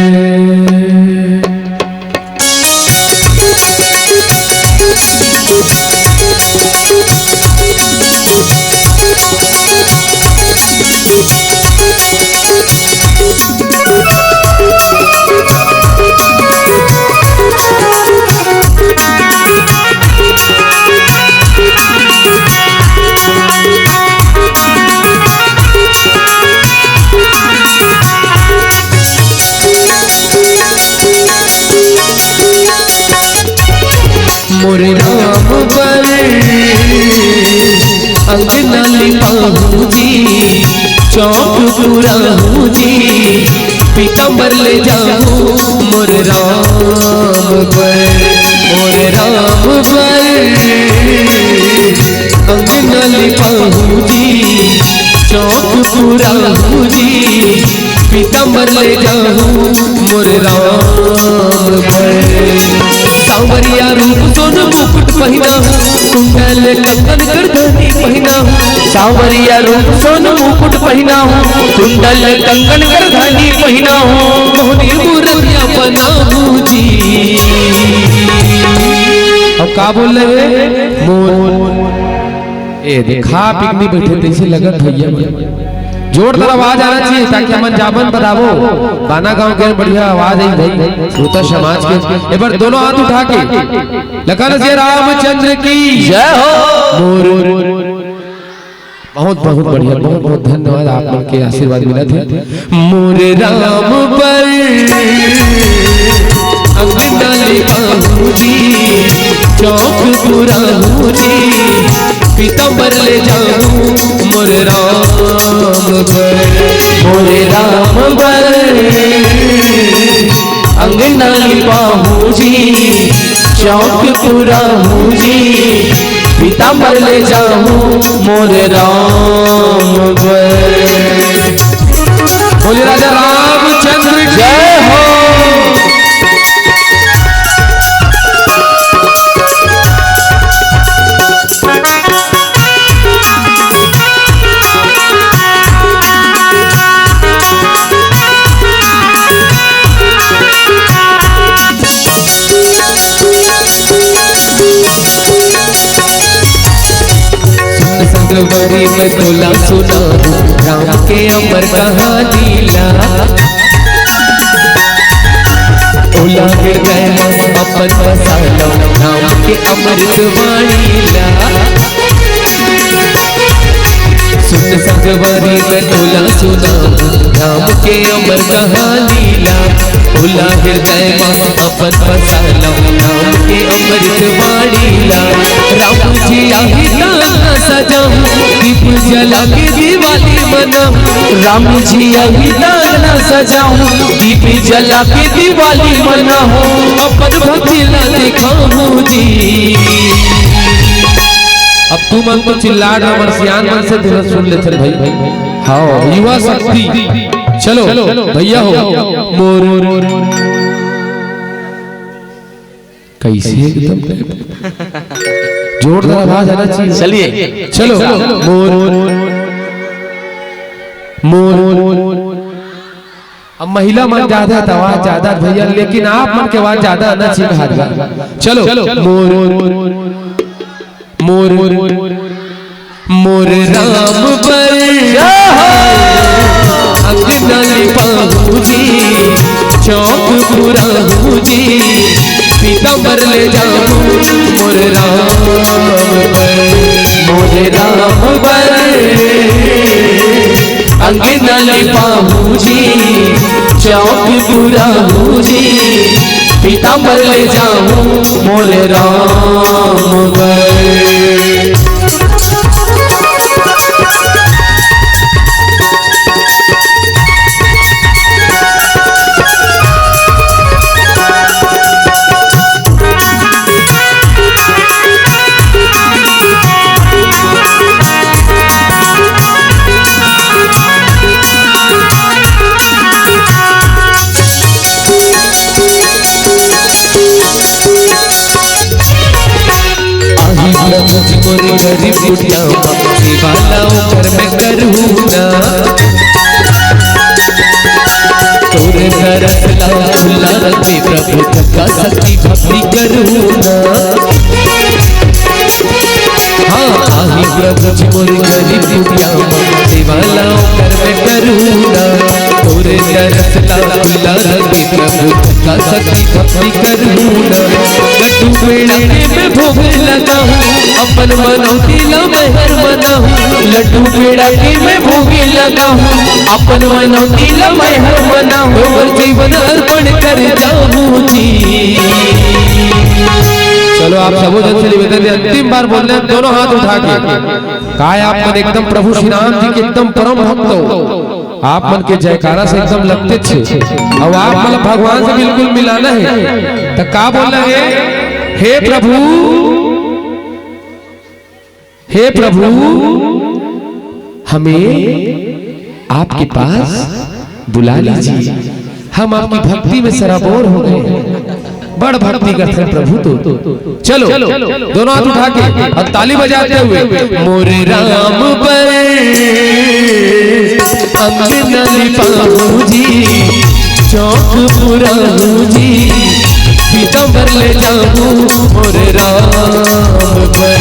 मोर राम बर अंगना लिपाहूँ जी, चौक पुराहूँ जी, पीताम्बर ले जाहूँ मोर राम बर, मोर राम बर अंगना लिपाहूँ जी, चौक पुराहूँ जी, पीताम्बर ले जाहूँ मोर राम बर। सांवरिया रूप सोन मुकुट पहिनाहूँ, कुंडल कंगन करधनी पहिनाहूँ। सांवरिया रूप सोन मुकुट पहिनाहूँ, कुंडल कंगन करधनी पहिनाहूँ। मोहनी मूरतिया बनाहूँ जी। अब का बोल रहे? मोर ए दे, खा पी के नहीं बैठे, तैसे लगत भैया मन। जोरदार आवाज आना चाहिए, ताकि हमन जाबन बताबो। बाना गांव के बढ़िया आवाज है भाई, श्रोता समाज के। एक बार दोनों हाथ उठा के, लखन सिया रामचंद्र की जय हो। मोर, बहुत, बहुत बढ़िया, बहुत, बहुत धन्यवाद, आप मन के आशीर्वाद मिला थे। मोर राम बर अंगना लिपाहूँ जी, चौक पुराहूँ जी, पीताम्बर ले जाहूँ मोर राम बर, मोर राम बर अंगना लिपाहूँ जी, चौक पुराहूँ जी, पीताम्बर ले जाहूँ मोर राम बर। बोलिए राजा रामचंद्र की जय हो। सुन संगवारी मैं तोला सुनाहूँ राम के अमर कहानी ला। ओला हृदय में अपन बसा लो राम के अमृत वाणी ला। सुन संगवारी मैं तोला सुनाहूँ राम के अमर कहानी ला। ओला हृदय में अपन बसा लो राम के अमृत वाणी ला। राम जी आही ताना सजाऊं, दीप जला के दिवाली मनाऊं। राम जी आही ताना सजाऊं, दीप जला के दिवाली मनाऊं। अपन भक्ति ला दिखाऊं जी। अब तू मन तो चिल्ला डर, हमर सियान मन से दिल सुन लेथन भाई। हाँ, युवा शक्ति। चलो, भैया हो, मोर, कैसे एकदम जोरदार आवाज आना चाहिए। चलिए। चलो, मोर, मोर। अब महिला मन ज्यादा त आवाज ज्यादा भैया, लेकिन आप मन के आवाज ज्यादा आना चाहिए। चलो, मोर, मोर, मोर राम बर, जय हो। जी, चौक पूरा हूँ जी, पीताम्बर ले जाऊँ मोर राम बर, मोर राम बर। अंगना लिपाहूँ जी, चौक पूरा हूँ जी, पीताम्बर ले जाऊँ मोर राम बर। आही प्रभु जी मोर गरीब कुटिया मा, सेवा ला ओकर मैं करूँ ना। तोर तरस ला खुला रखे प्रभु, चंगा शक्ति भक्ति करूँ ना। हाँ, आही प्रभु जी मोर गरीब कुटिया मा, सेवा ला ओकर मैं करूँ ना। तोर तरस ला खुला रखे प्रभु, चंगा शक्ति भक्ति करूँ ना। लड्डू पेड़ा के मैं भोग लगाऊँ, अपन मनौती ला मैं हर मनाऊँ। लड्डू पेड़ा के मैं भोग लगाऊँ, अपन मनौती ला मैं हर मनाऊँ। मोर जीवन अर्पण कर जाऊँ जी। चलो, आप सबो झन से निवेदन हे, अंतिम बार बोल रहे हैं, दोनों हाथ उठा के। काय आप मन एकदम प्रभु श्री राम जी के एकदम परम भक्त हो, आप मन के जयकारा से एकदम लगते छे। अब आप मन भगवान से बिल्कुल मिलाना हे, तो का बोलना हे? हे प्रभु, हे प्रभु, हमें आपके पास बुला लीजिए, हम आपकी भक्ति में सराबोर हो गए। बड़ भक्ति करते हैं प्रभु तो। चलो, दोनों हाथ उठा के और ताली बजाते हुए, मोर राम बर अंगना लिपाहूँ जी, चौक पुराहूँ जी, पीताम्बर ले जाऊँ मोर राम बर,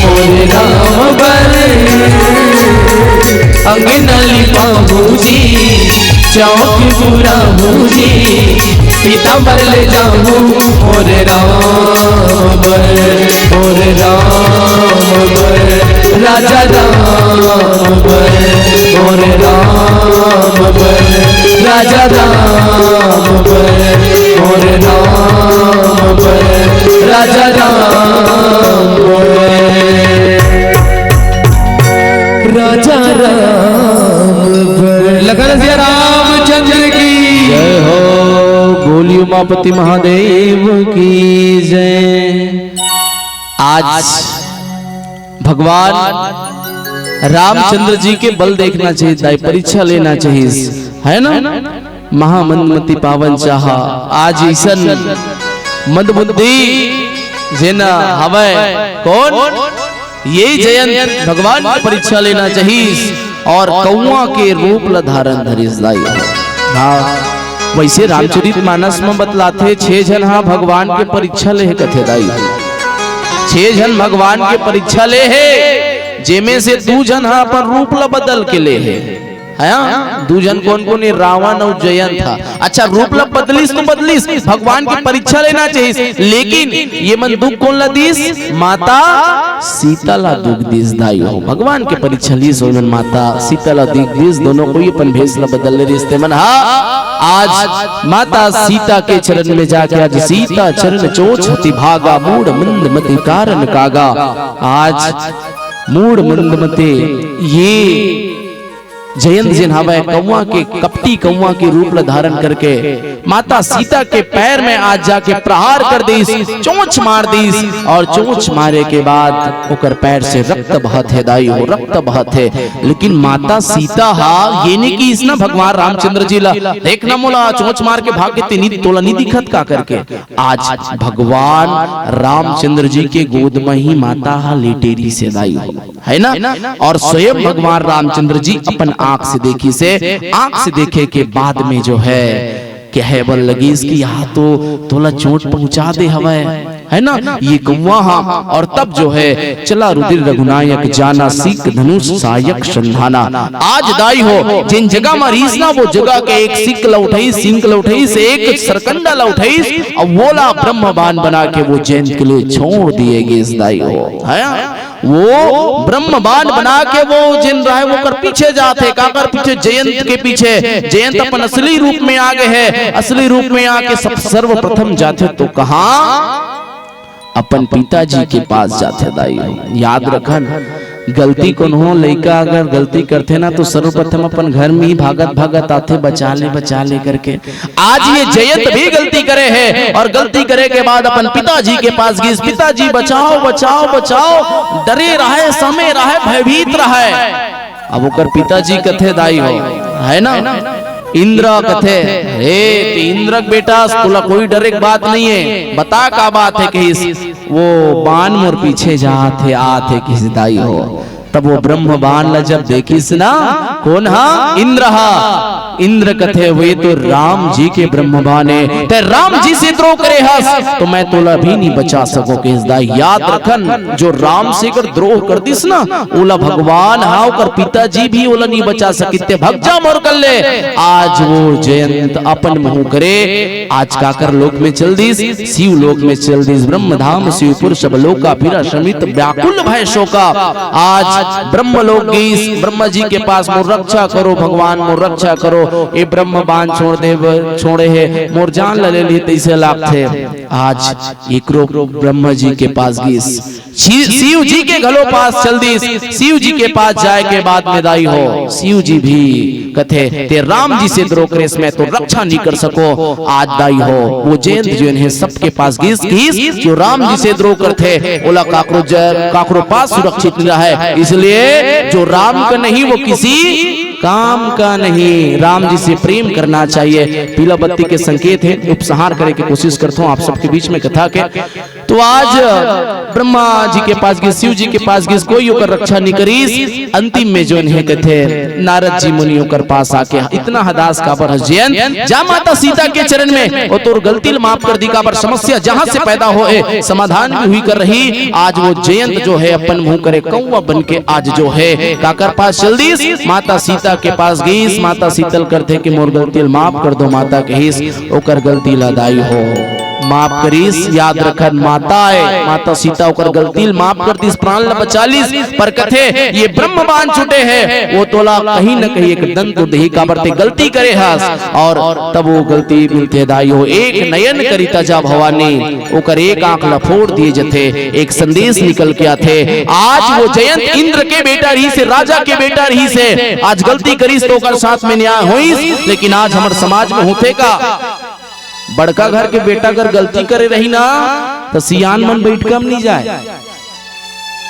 मोर राम बर। अंगना लिपाहूँ जी, चौक पुराहूँ जी, पीताम्बर ले जाऊँ मोर राम बर, मोर राम बर, राजा राम बर, मोर राम बर, राजा राम बर, मोर राम बर, राजा राम बर, राजा राम बर। लखन सिया रामचंद्र की जय हो, बोलियो उमापति महादेव की जय। आज भगवान रामचंद्र जी के बल देखना चाहिए, दाई परीक्षा लेना चाहिए, है ना? महामंदमती पावन चाहा, आज ईसन मंदबुद्धि जेना हवय, कौन? यही जयंत भगवान के परीक्षा लेना चाहिए और कौआ के रूप ला धारण धरिस दाई। हाँ, वैसे रामचरित मानस में बतलाथे, छह झन हा भगवान के परीक्षा ले हे कथे दाई। छह झन भगवान के परीक्षा ले हे, जेमे से दू झन हा अपन रूप ला बदल के ले हे। हाँ, दू झन कोन कोन हे? रावण अउ जयंत हा। अच्छा, रूप ला बदलिस तो बदलिस, भगवान के परीक्षा लेना चाहिए, लेकिन ये मन दुख कोन ला दिस? माता सीता ला दुख दिस दाई हो। भगवान के परीक्षा लिस, ओमन माता सीता ला दुख दिस, दोनों कोई अपन भेष ला बदल ले रिहिस ते मन हा। आज माता सीता के चरण में जाके आज सीता चरण चोंच हति भागा, मूढ़ मंद मति कारण कागा। आज मूढ़ मंद मते ये जयंत जेन हवय कौवा के, कपटी कौवा के रूप ल धारण करके माता सीता के पैर में आज जाके प्रहार कर दिस, चोंच मार दिस। और चोंच मारे के बाद ओकर पैर से रक्त बहत हे दाई हो, रक्त बहत हे। लेकिन माता सीता हा ये नहीं किहिस ना भगवान रामचंद्र जी ला, "देख ना मोला चोंच मार के भाग गे, तेनी तोला नहीं दिखत का?" करके। आज भगवान रामचंद्र जी के गोद में ही माता हा लेटे रिहिस हे दाई हो, है ना? और स्वयं भगवान रामचंद्र जी अपन आंख से देखिस हे, आंख से देखे के बाद में जो है कहे बर लगिस कि यहाँ तो तोला चोट पहुंचा दे हवय, है ना, ये कौवा हा। और तब जो है, चला रुधिर रघुनायक जाना, सीक धनुष सायक संधाना। आज दाई हो, जिन जगह म रिहिस ना, वो जगह के एक सीक ल उठाइस, सींक ल उठाइस, एक सरकंडा ल उठाइस, अउ वोला ब्रह्म बाण बना के वो जयंत के लिए छोड़ दिए गिस दाई हो, है। वो ब्रह्म बाण बना के वो जिन रहे, वो कर पीछे जाथे, काकर पीछे? जयंत के पीछे। जयंत अपन असली रूप में आ गए है, असली रूप में आके सब सर्वप्रथम जाथे तो कहाँ? अपन पिताजी के पास जाथे दाई हो। याद रखन, गलती कोनो लइका अगर गलती करथे ना, तो सर्वप्रथम अपन घर में ही भागत भागत आथे, बचा ले, बचा ले करके। आज ये जयंत भी गलती करे है और गलती करे के बाद अपन पिताजी के पास गिस, "पिताजी बचाओ, बचाओ, बचाओ।" डरे रहे, समे रहे, भयभीत रहे। अब ओकर पिताजी कथे दाई हो, है ना, इंद्र कथे, "हे ते इंद्र के बेटा, तोला कोई डरे के बात नहीं है, बता का बात है।" कहिस, "वो बाण मोर पीछे जात हे, आत हे," कहिस दाई हो। तब वो ब्रह्म बाण ला जब देखिस ना, कौन हा? इंद्र हा। इंद्र कथे, "वे तो राम जी के ब्रह्म बाण हे, ते राम जी से द्रोह करे हस, तो मैं तोला भी नहीं बचा सको," कहिस दाई। याद रखन, जो राम से अगर द्रोह कर दिस ना, ओला भगवान हा, ओकर पिताजी भी ओला नहीं बचा सकिस, ते भग जा मोर कर ले। आज वो जयंत अपन मुंह करे, आज काकर लोक में चल दिस, शिव लोक में चल दिस, ब्रह्म धाम शिवपुर सब लोका फिरा, शमित व्याकुल भय शोका। आज ब्रह्म लोक गिस, ब्रह्मा जी के पास, "मोर रक्षा करो भगवान, मोर रक्षा करो, ए ब्रह्म बाण छोड़ दे, छोड़े हे, मोर जान ल ले ली तैसे लागथे।" आज एकरो ब्रह्मा जी के पास गिस, शि-, शिव जी के घलो पास चल दिस, शिव जी के पास जाए के बाद में दाई हो, शिव जी भी कथे, "ते राम जी से द्रोह करेस, मैं तो रक्षा नहीं कर सको।" आज दाई हो, वो जयंत जो इन्हें सबके पास गिस, गिस, जो राम जी से द्रोह करथे, ओला काकरो ज-, काकरो पास सुरक्षित नहीं रहे। इसलिए जो राम का नहीं, वो किसी काम का नहीं। राम जी से प्रेम करना चाहिए। पीला बत्ती के संकेत है, उपसंहार करे के कोशिश करता हूँ आप सबके बीच में कथा के। तो आज ब्रह्मा जी के पास गिस, शिव जी के पास गिस, कोई ओकर रक्षा नहीं करिस। अंतिम में जो इन्हें कथे, नारद जी मुनि ओकर पास आके, "इतना हदास काबर हस जयंत? जा माता सीता के चरण में, वो तोर गलती ल माफ कर दी, काबर समस्या जहां से पैदा होए, समाधान भी हुई कर रही।" आज वो जयंत जो है अपन मुंह करे कौवा बन के आज जो है काकर पास चल दिस, माता सीता के पास गिस, माता सीता ल करथे कि मोर गलती ल माफ कर दो माता कहिस, ओकर गलती ला दाई हो माफ करिस। याद रखन, माता आय, माता सीता ओकर गलती ल माफ कर दिस, प्राण ल बचा लिस, पर कथे ये ब्रह्म बाण छूटे है, वो तोला कहीं न कहीं एक दंड तो देही, काबर ते गलती करे हस। और तब वो गलती मिलथे दाई हो, एक नयन करिता जा भवानी, ओकर एक आंख ला फोड़ दिए जथे, एक संदेश निकल के आथे। आज वो जयंत इंद्र के बेटा रहिस हे, राजा के बेटा रहिस हे, आज गलती करिस तो ओकर साथ में न्याय होइस, लेकिन आज हमर समाज में होथे का? बड़का घर के बेटा अगर गलती करे रही ना, तो सियान मन बैठका म नहीं जाए।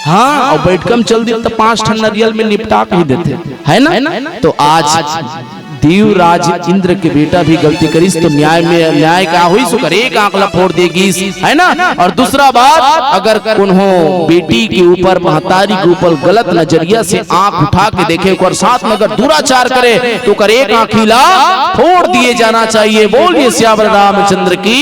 हाँ, और बैठका म चल दी तो पांच ठन नरियल में निपटा के ही देथे, है ना? तो आज देवराज इंद्र के बेटा भी गलती करिस तो न्याय में, न्याय का होइस, ओकर एक आंख ला फोड़ दे गिस, है ना? और दूसरा बात, अगर कोनो बेटी के ऊपर, महतारी के ऊपर गलत नजरिया से आंख उठा के देखे, ओकर साथ में अगर दुराचार करे, तो ओकर एक आंखी ला फोड़ दिए जाना चाहिए। बोलिए सियावर रामचंद्र की।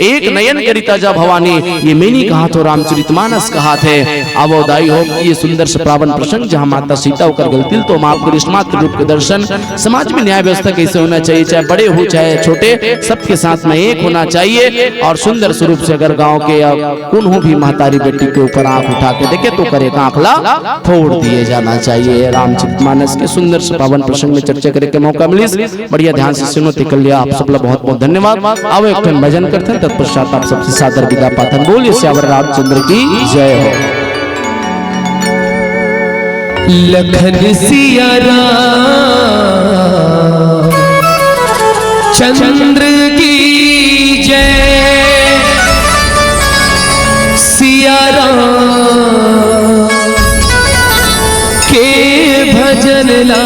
एक नयन करिता जा भवानी, ये मैं नहीं कहा थो, रामचरितमानस कहाथे। आवो दाई हो, ये सुंदर से पावन प्रसंग जहाँ माता सीता ओकर गलती ल तो माफ करिस, मातृ रूप के दर्शन, समाज में न्याय व्यवस्था कैसे होना चाहिए, चाहे बड़े हो चाहे छोटे, सबके साथ में एक होना चाहिए। और सुंदर स्वरूप से अगर गांव के या कोनो भी महतारी बेटी के ऊपर आंख उठा के देखे तो ओकर एक आंख ला फोड़ दिए जाना चाहिए। रामचरितमानस के सुंदर से पावन प्रसंग में चर्चा करे के मौका मिलिस। बढ़िया ध्यान से सुनो, तेकर लिए आप सब ला बहुत बहुत धन्यवाद। आओ एक ठन भजन करथन, तत्पश्चात आप सबसे सादर विदा पाथन। बोलिए सियावर रामचंद्र की जय हो। लखन सिया राम चंद्र की जय। सिया राम के भजन ला,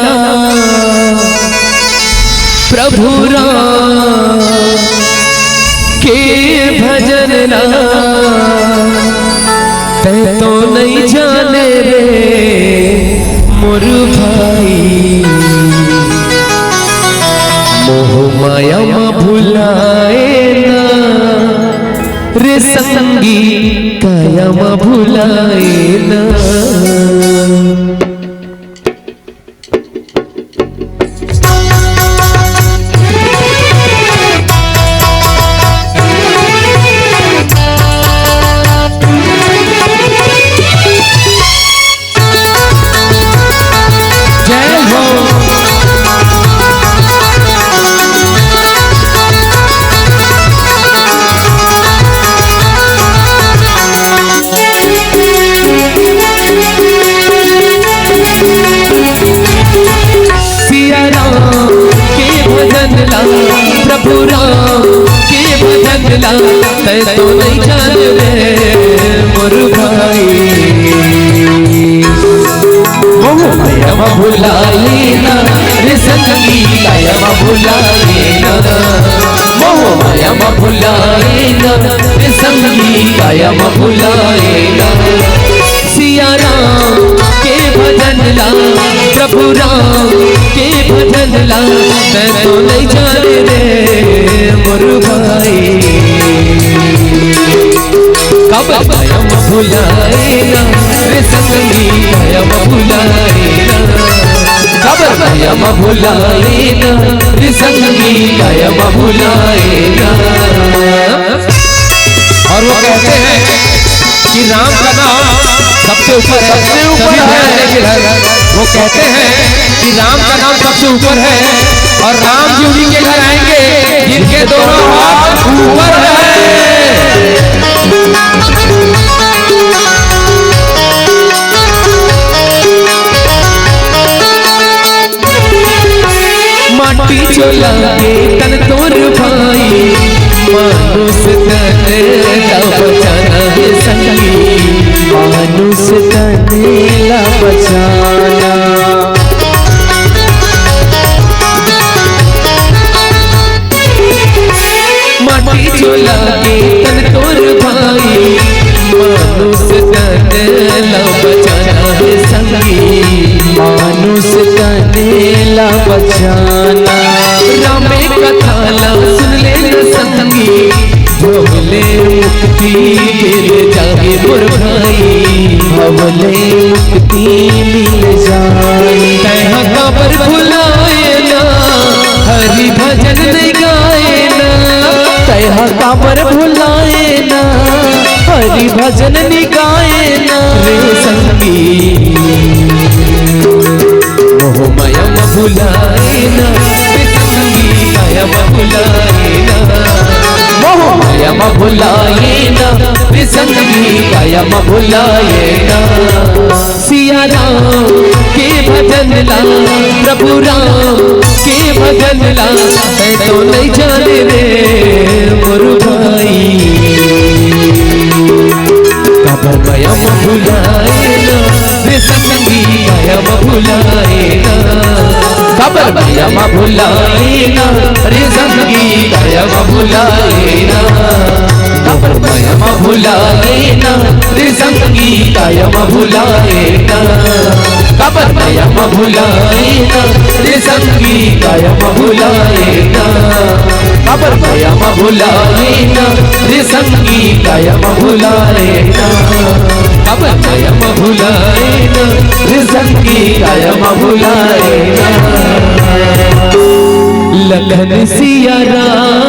प्रभु राम के भजन ला। तै तो नहीं जाने रे मोर भाई, मोह माया मा भुलाए ना रे रे संगी, काया म भुलाए ना। जय हो। सिया राम के भजन ला, प्रभु राम के भजन ला, तै तो नहीं जान रे मोर भाई। मोह माया म भुलाए ना रे संगी, काया म भुलाए ना। मोह माया म भुलाए ना रे संगी, काया म भुलाए ना। सिया राम के भजन ला, प्रभु राम के भजन ला, तै तो नहीं जाने रे मोर भाई। काबर माया म भुलाए ना रे संगी, काया म भुलाए ना। काबर माया म भुलाए ना रे संगी, काया म भुलाए ना। और वो कहते हैं कि राम का नाम सबसे ऊपर है, सबसे ऊपर सभी है। भगवान के घर। वो कहते हैं कि राम का नाम सबसे ऊपर है और राम जी उन्हीं के घर आएंगे जिनके दोनों हाथ ऊपर है। माटी चोला के तन तोर भाई, मानुष तन ला बचाना हे संगी, मानुष तन ला बचाना। माटी चोला के तन तोर भाई, मानुष तन ला बचाना हे संगी, मानुष तन ला बचाना। रामे कथा ला सुन ले न संगी, भव ले मुक्ति मिल जाए मोर भाई, भव ले मुक्ति मिल जाए। तैं हा काबर भुलाए ना, हरि भजन नहीं गाए ना। तैं हा काबर भुलाए ना, हरि भजन नहीं गाए ना। रे संगी, मोह माया म भुलाए ना, रे संगी, काया म भुलाए ना। मोह माया म भुलाए ना, रे संगी, काया म भुलाए ना। सिया राम के भजन ला, प्रभु राम के भजन ला, तैं तो नहीं जाने रे मोर भाई। काबर माया म भुलाए ना, रे संगी, काया म भुलाए ना। काबर माया म भुलाए ना, रे संगी, काया म भुलाए ना। काबर माया म भुलाए ना, रे संगी, काया म भुलाए ना। काबर माया म भुलाए ना, रे संगी, काया म भुलाए ना। काबर माया म भुलाए ना, रे संगी, काया म भुलाए ना। काबर माया म भुलाए ना, रे संगी, काया म भुलाए ना। लखन सिया राम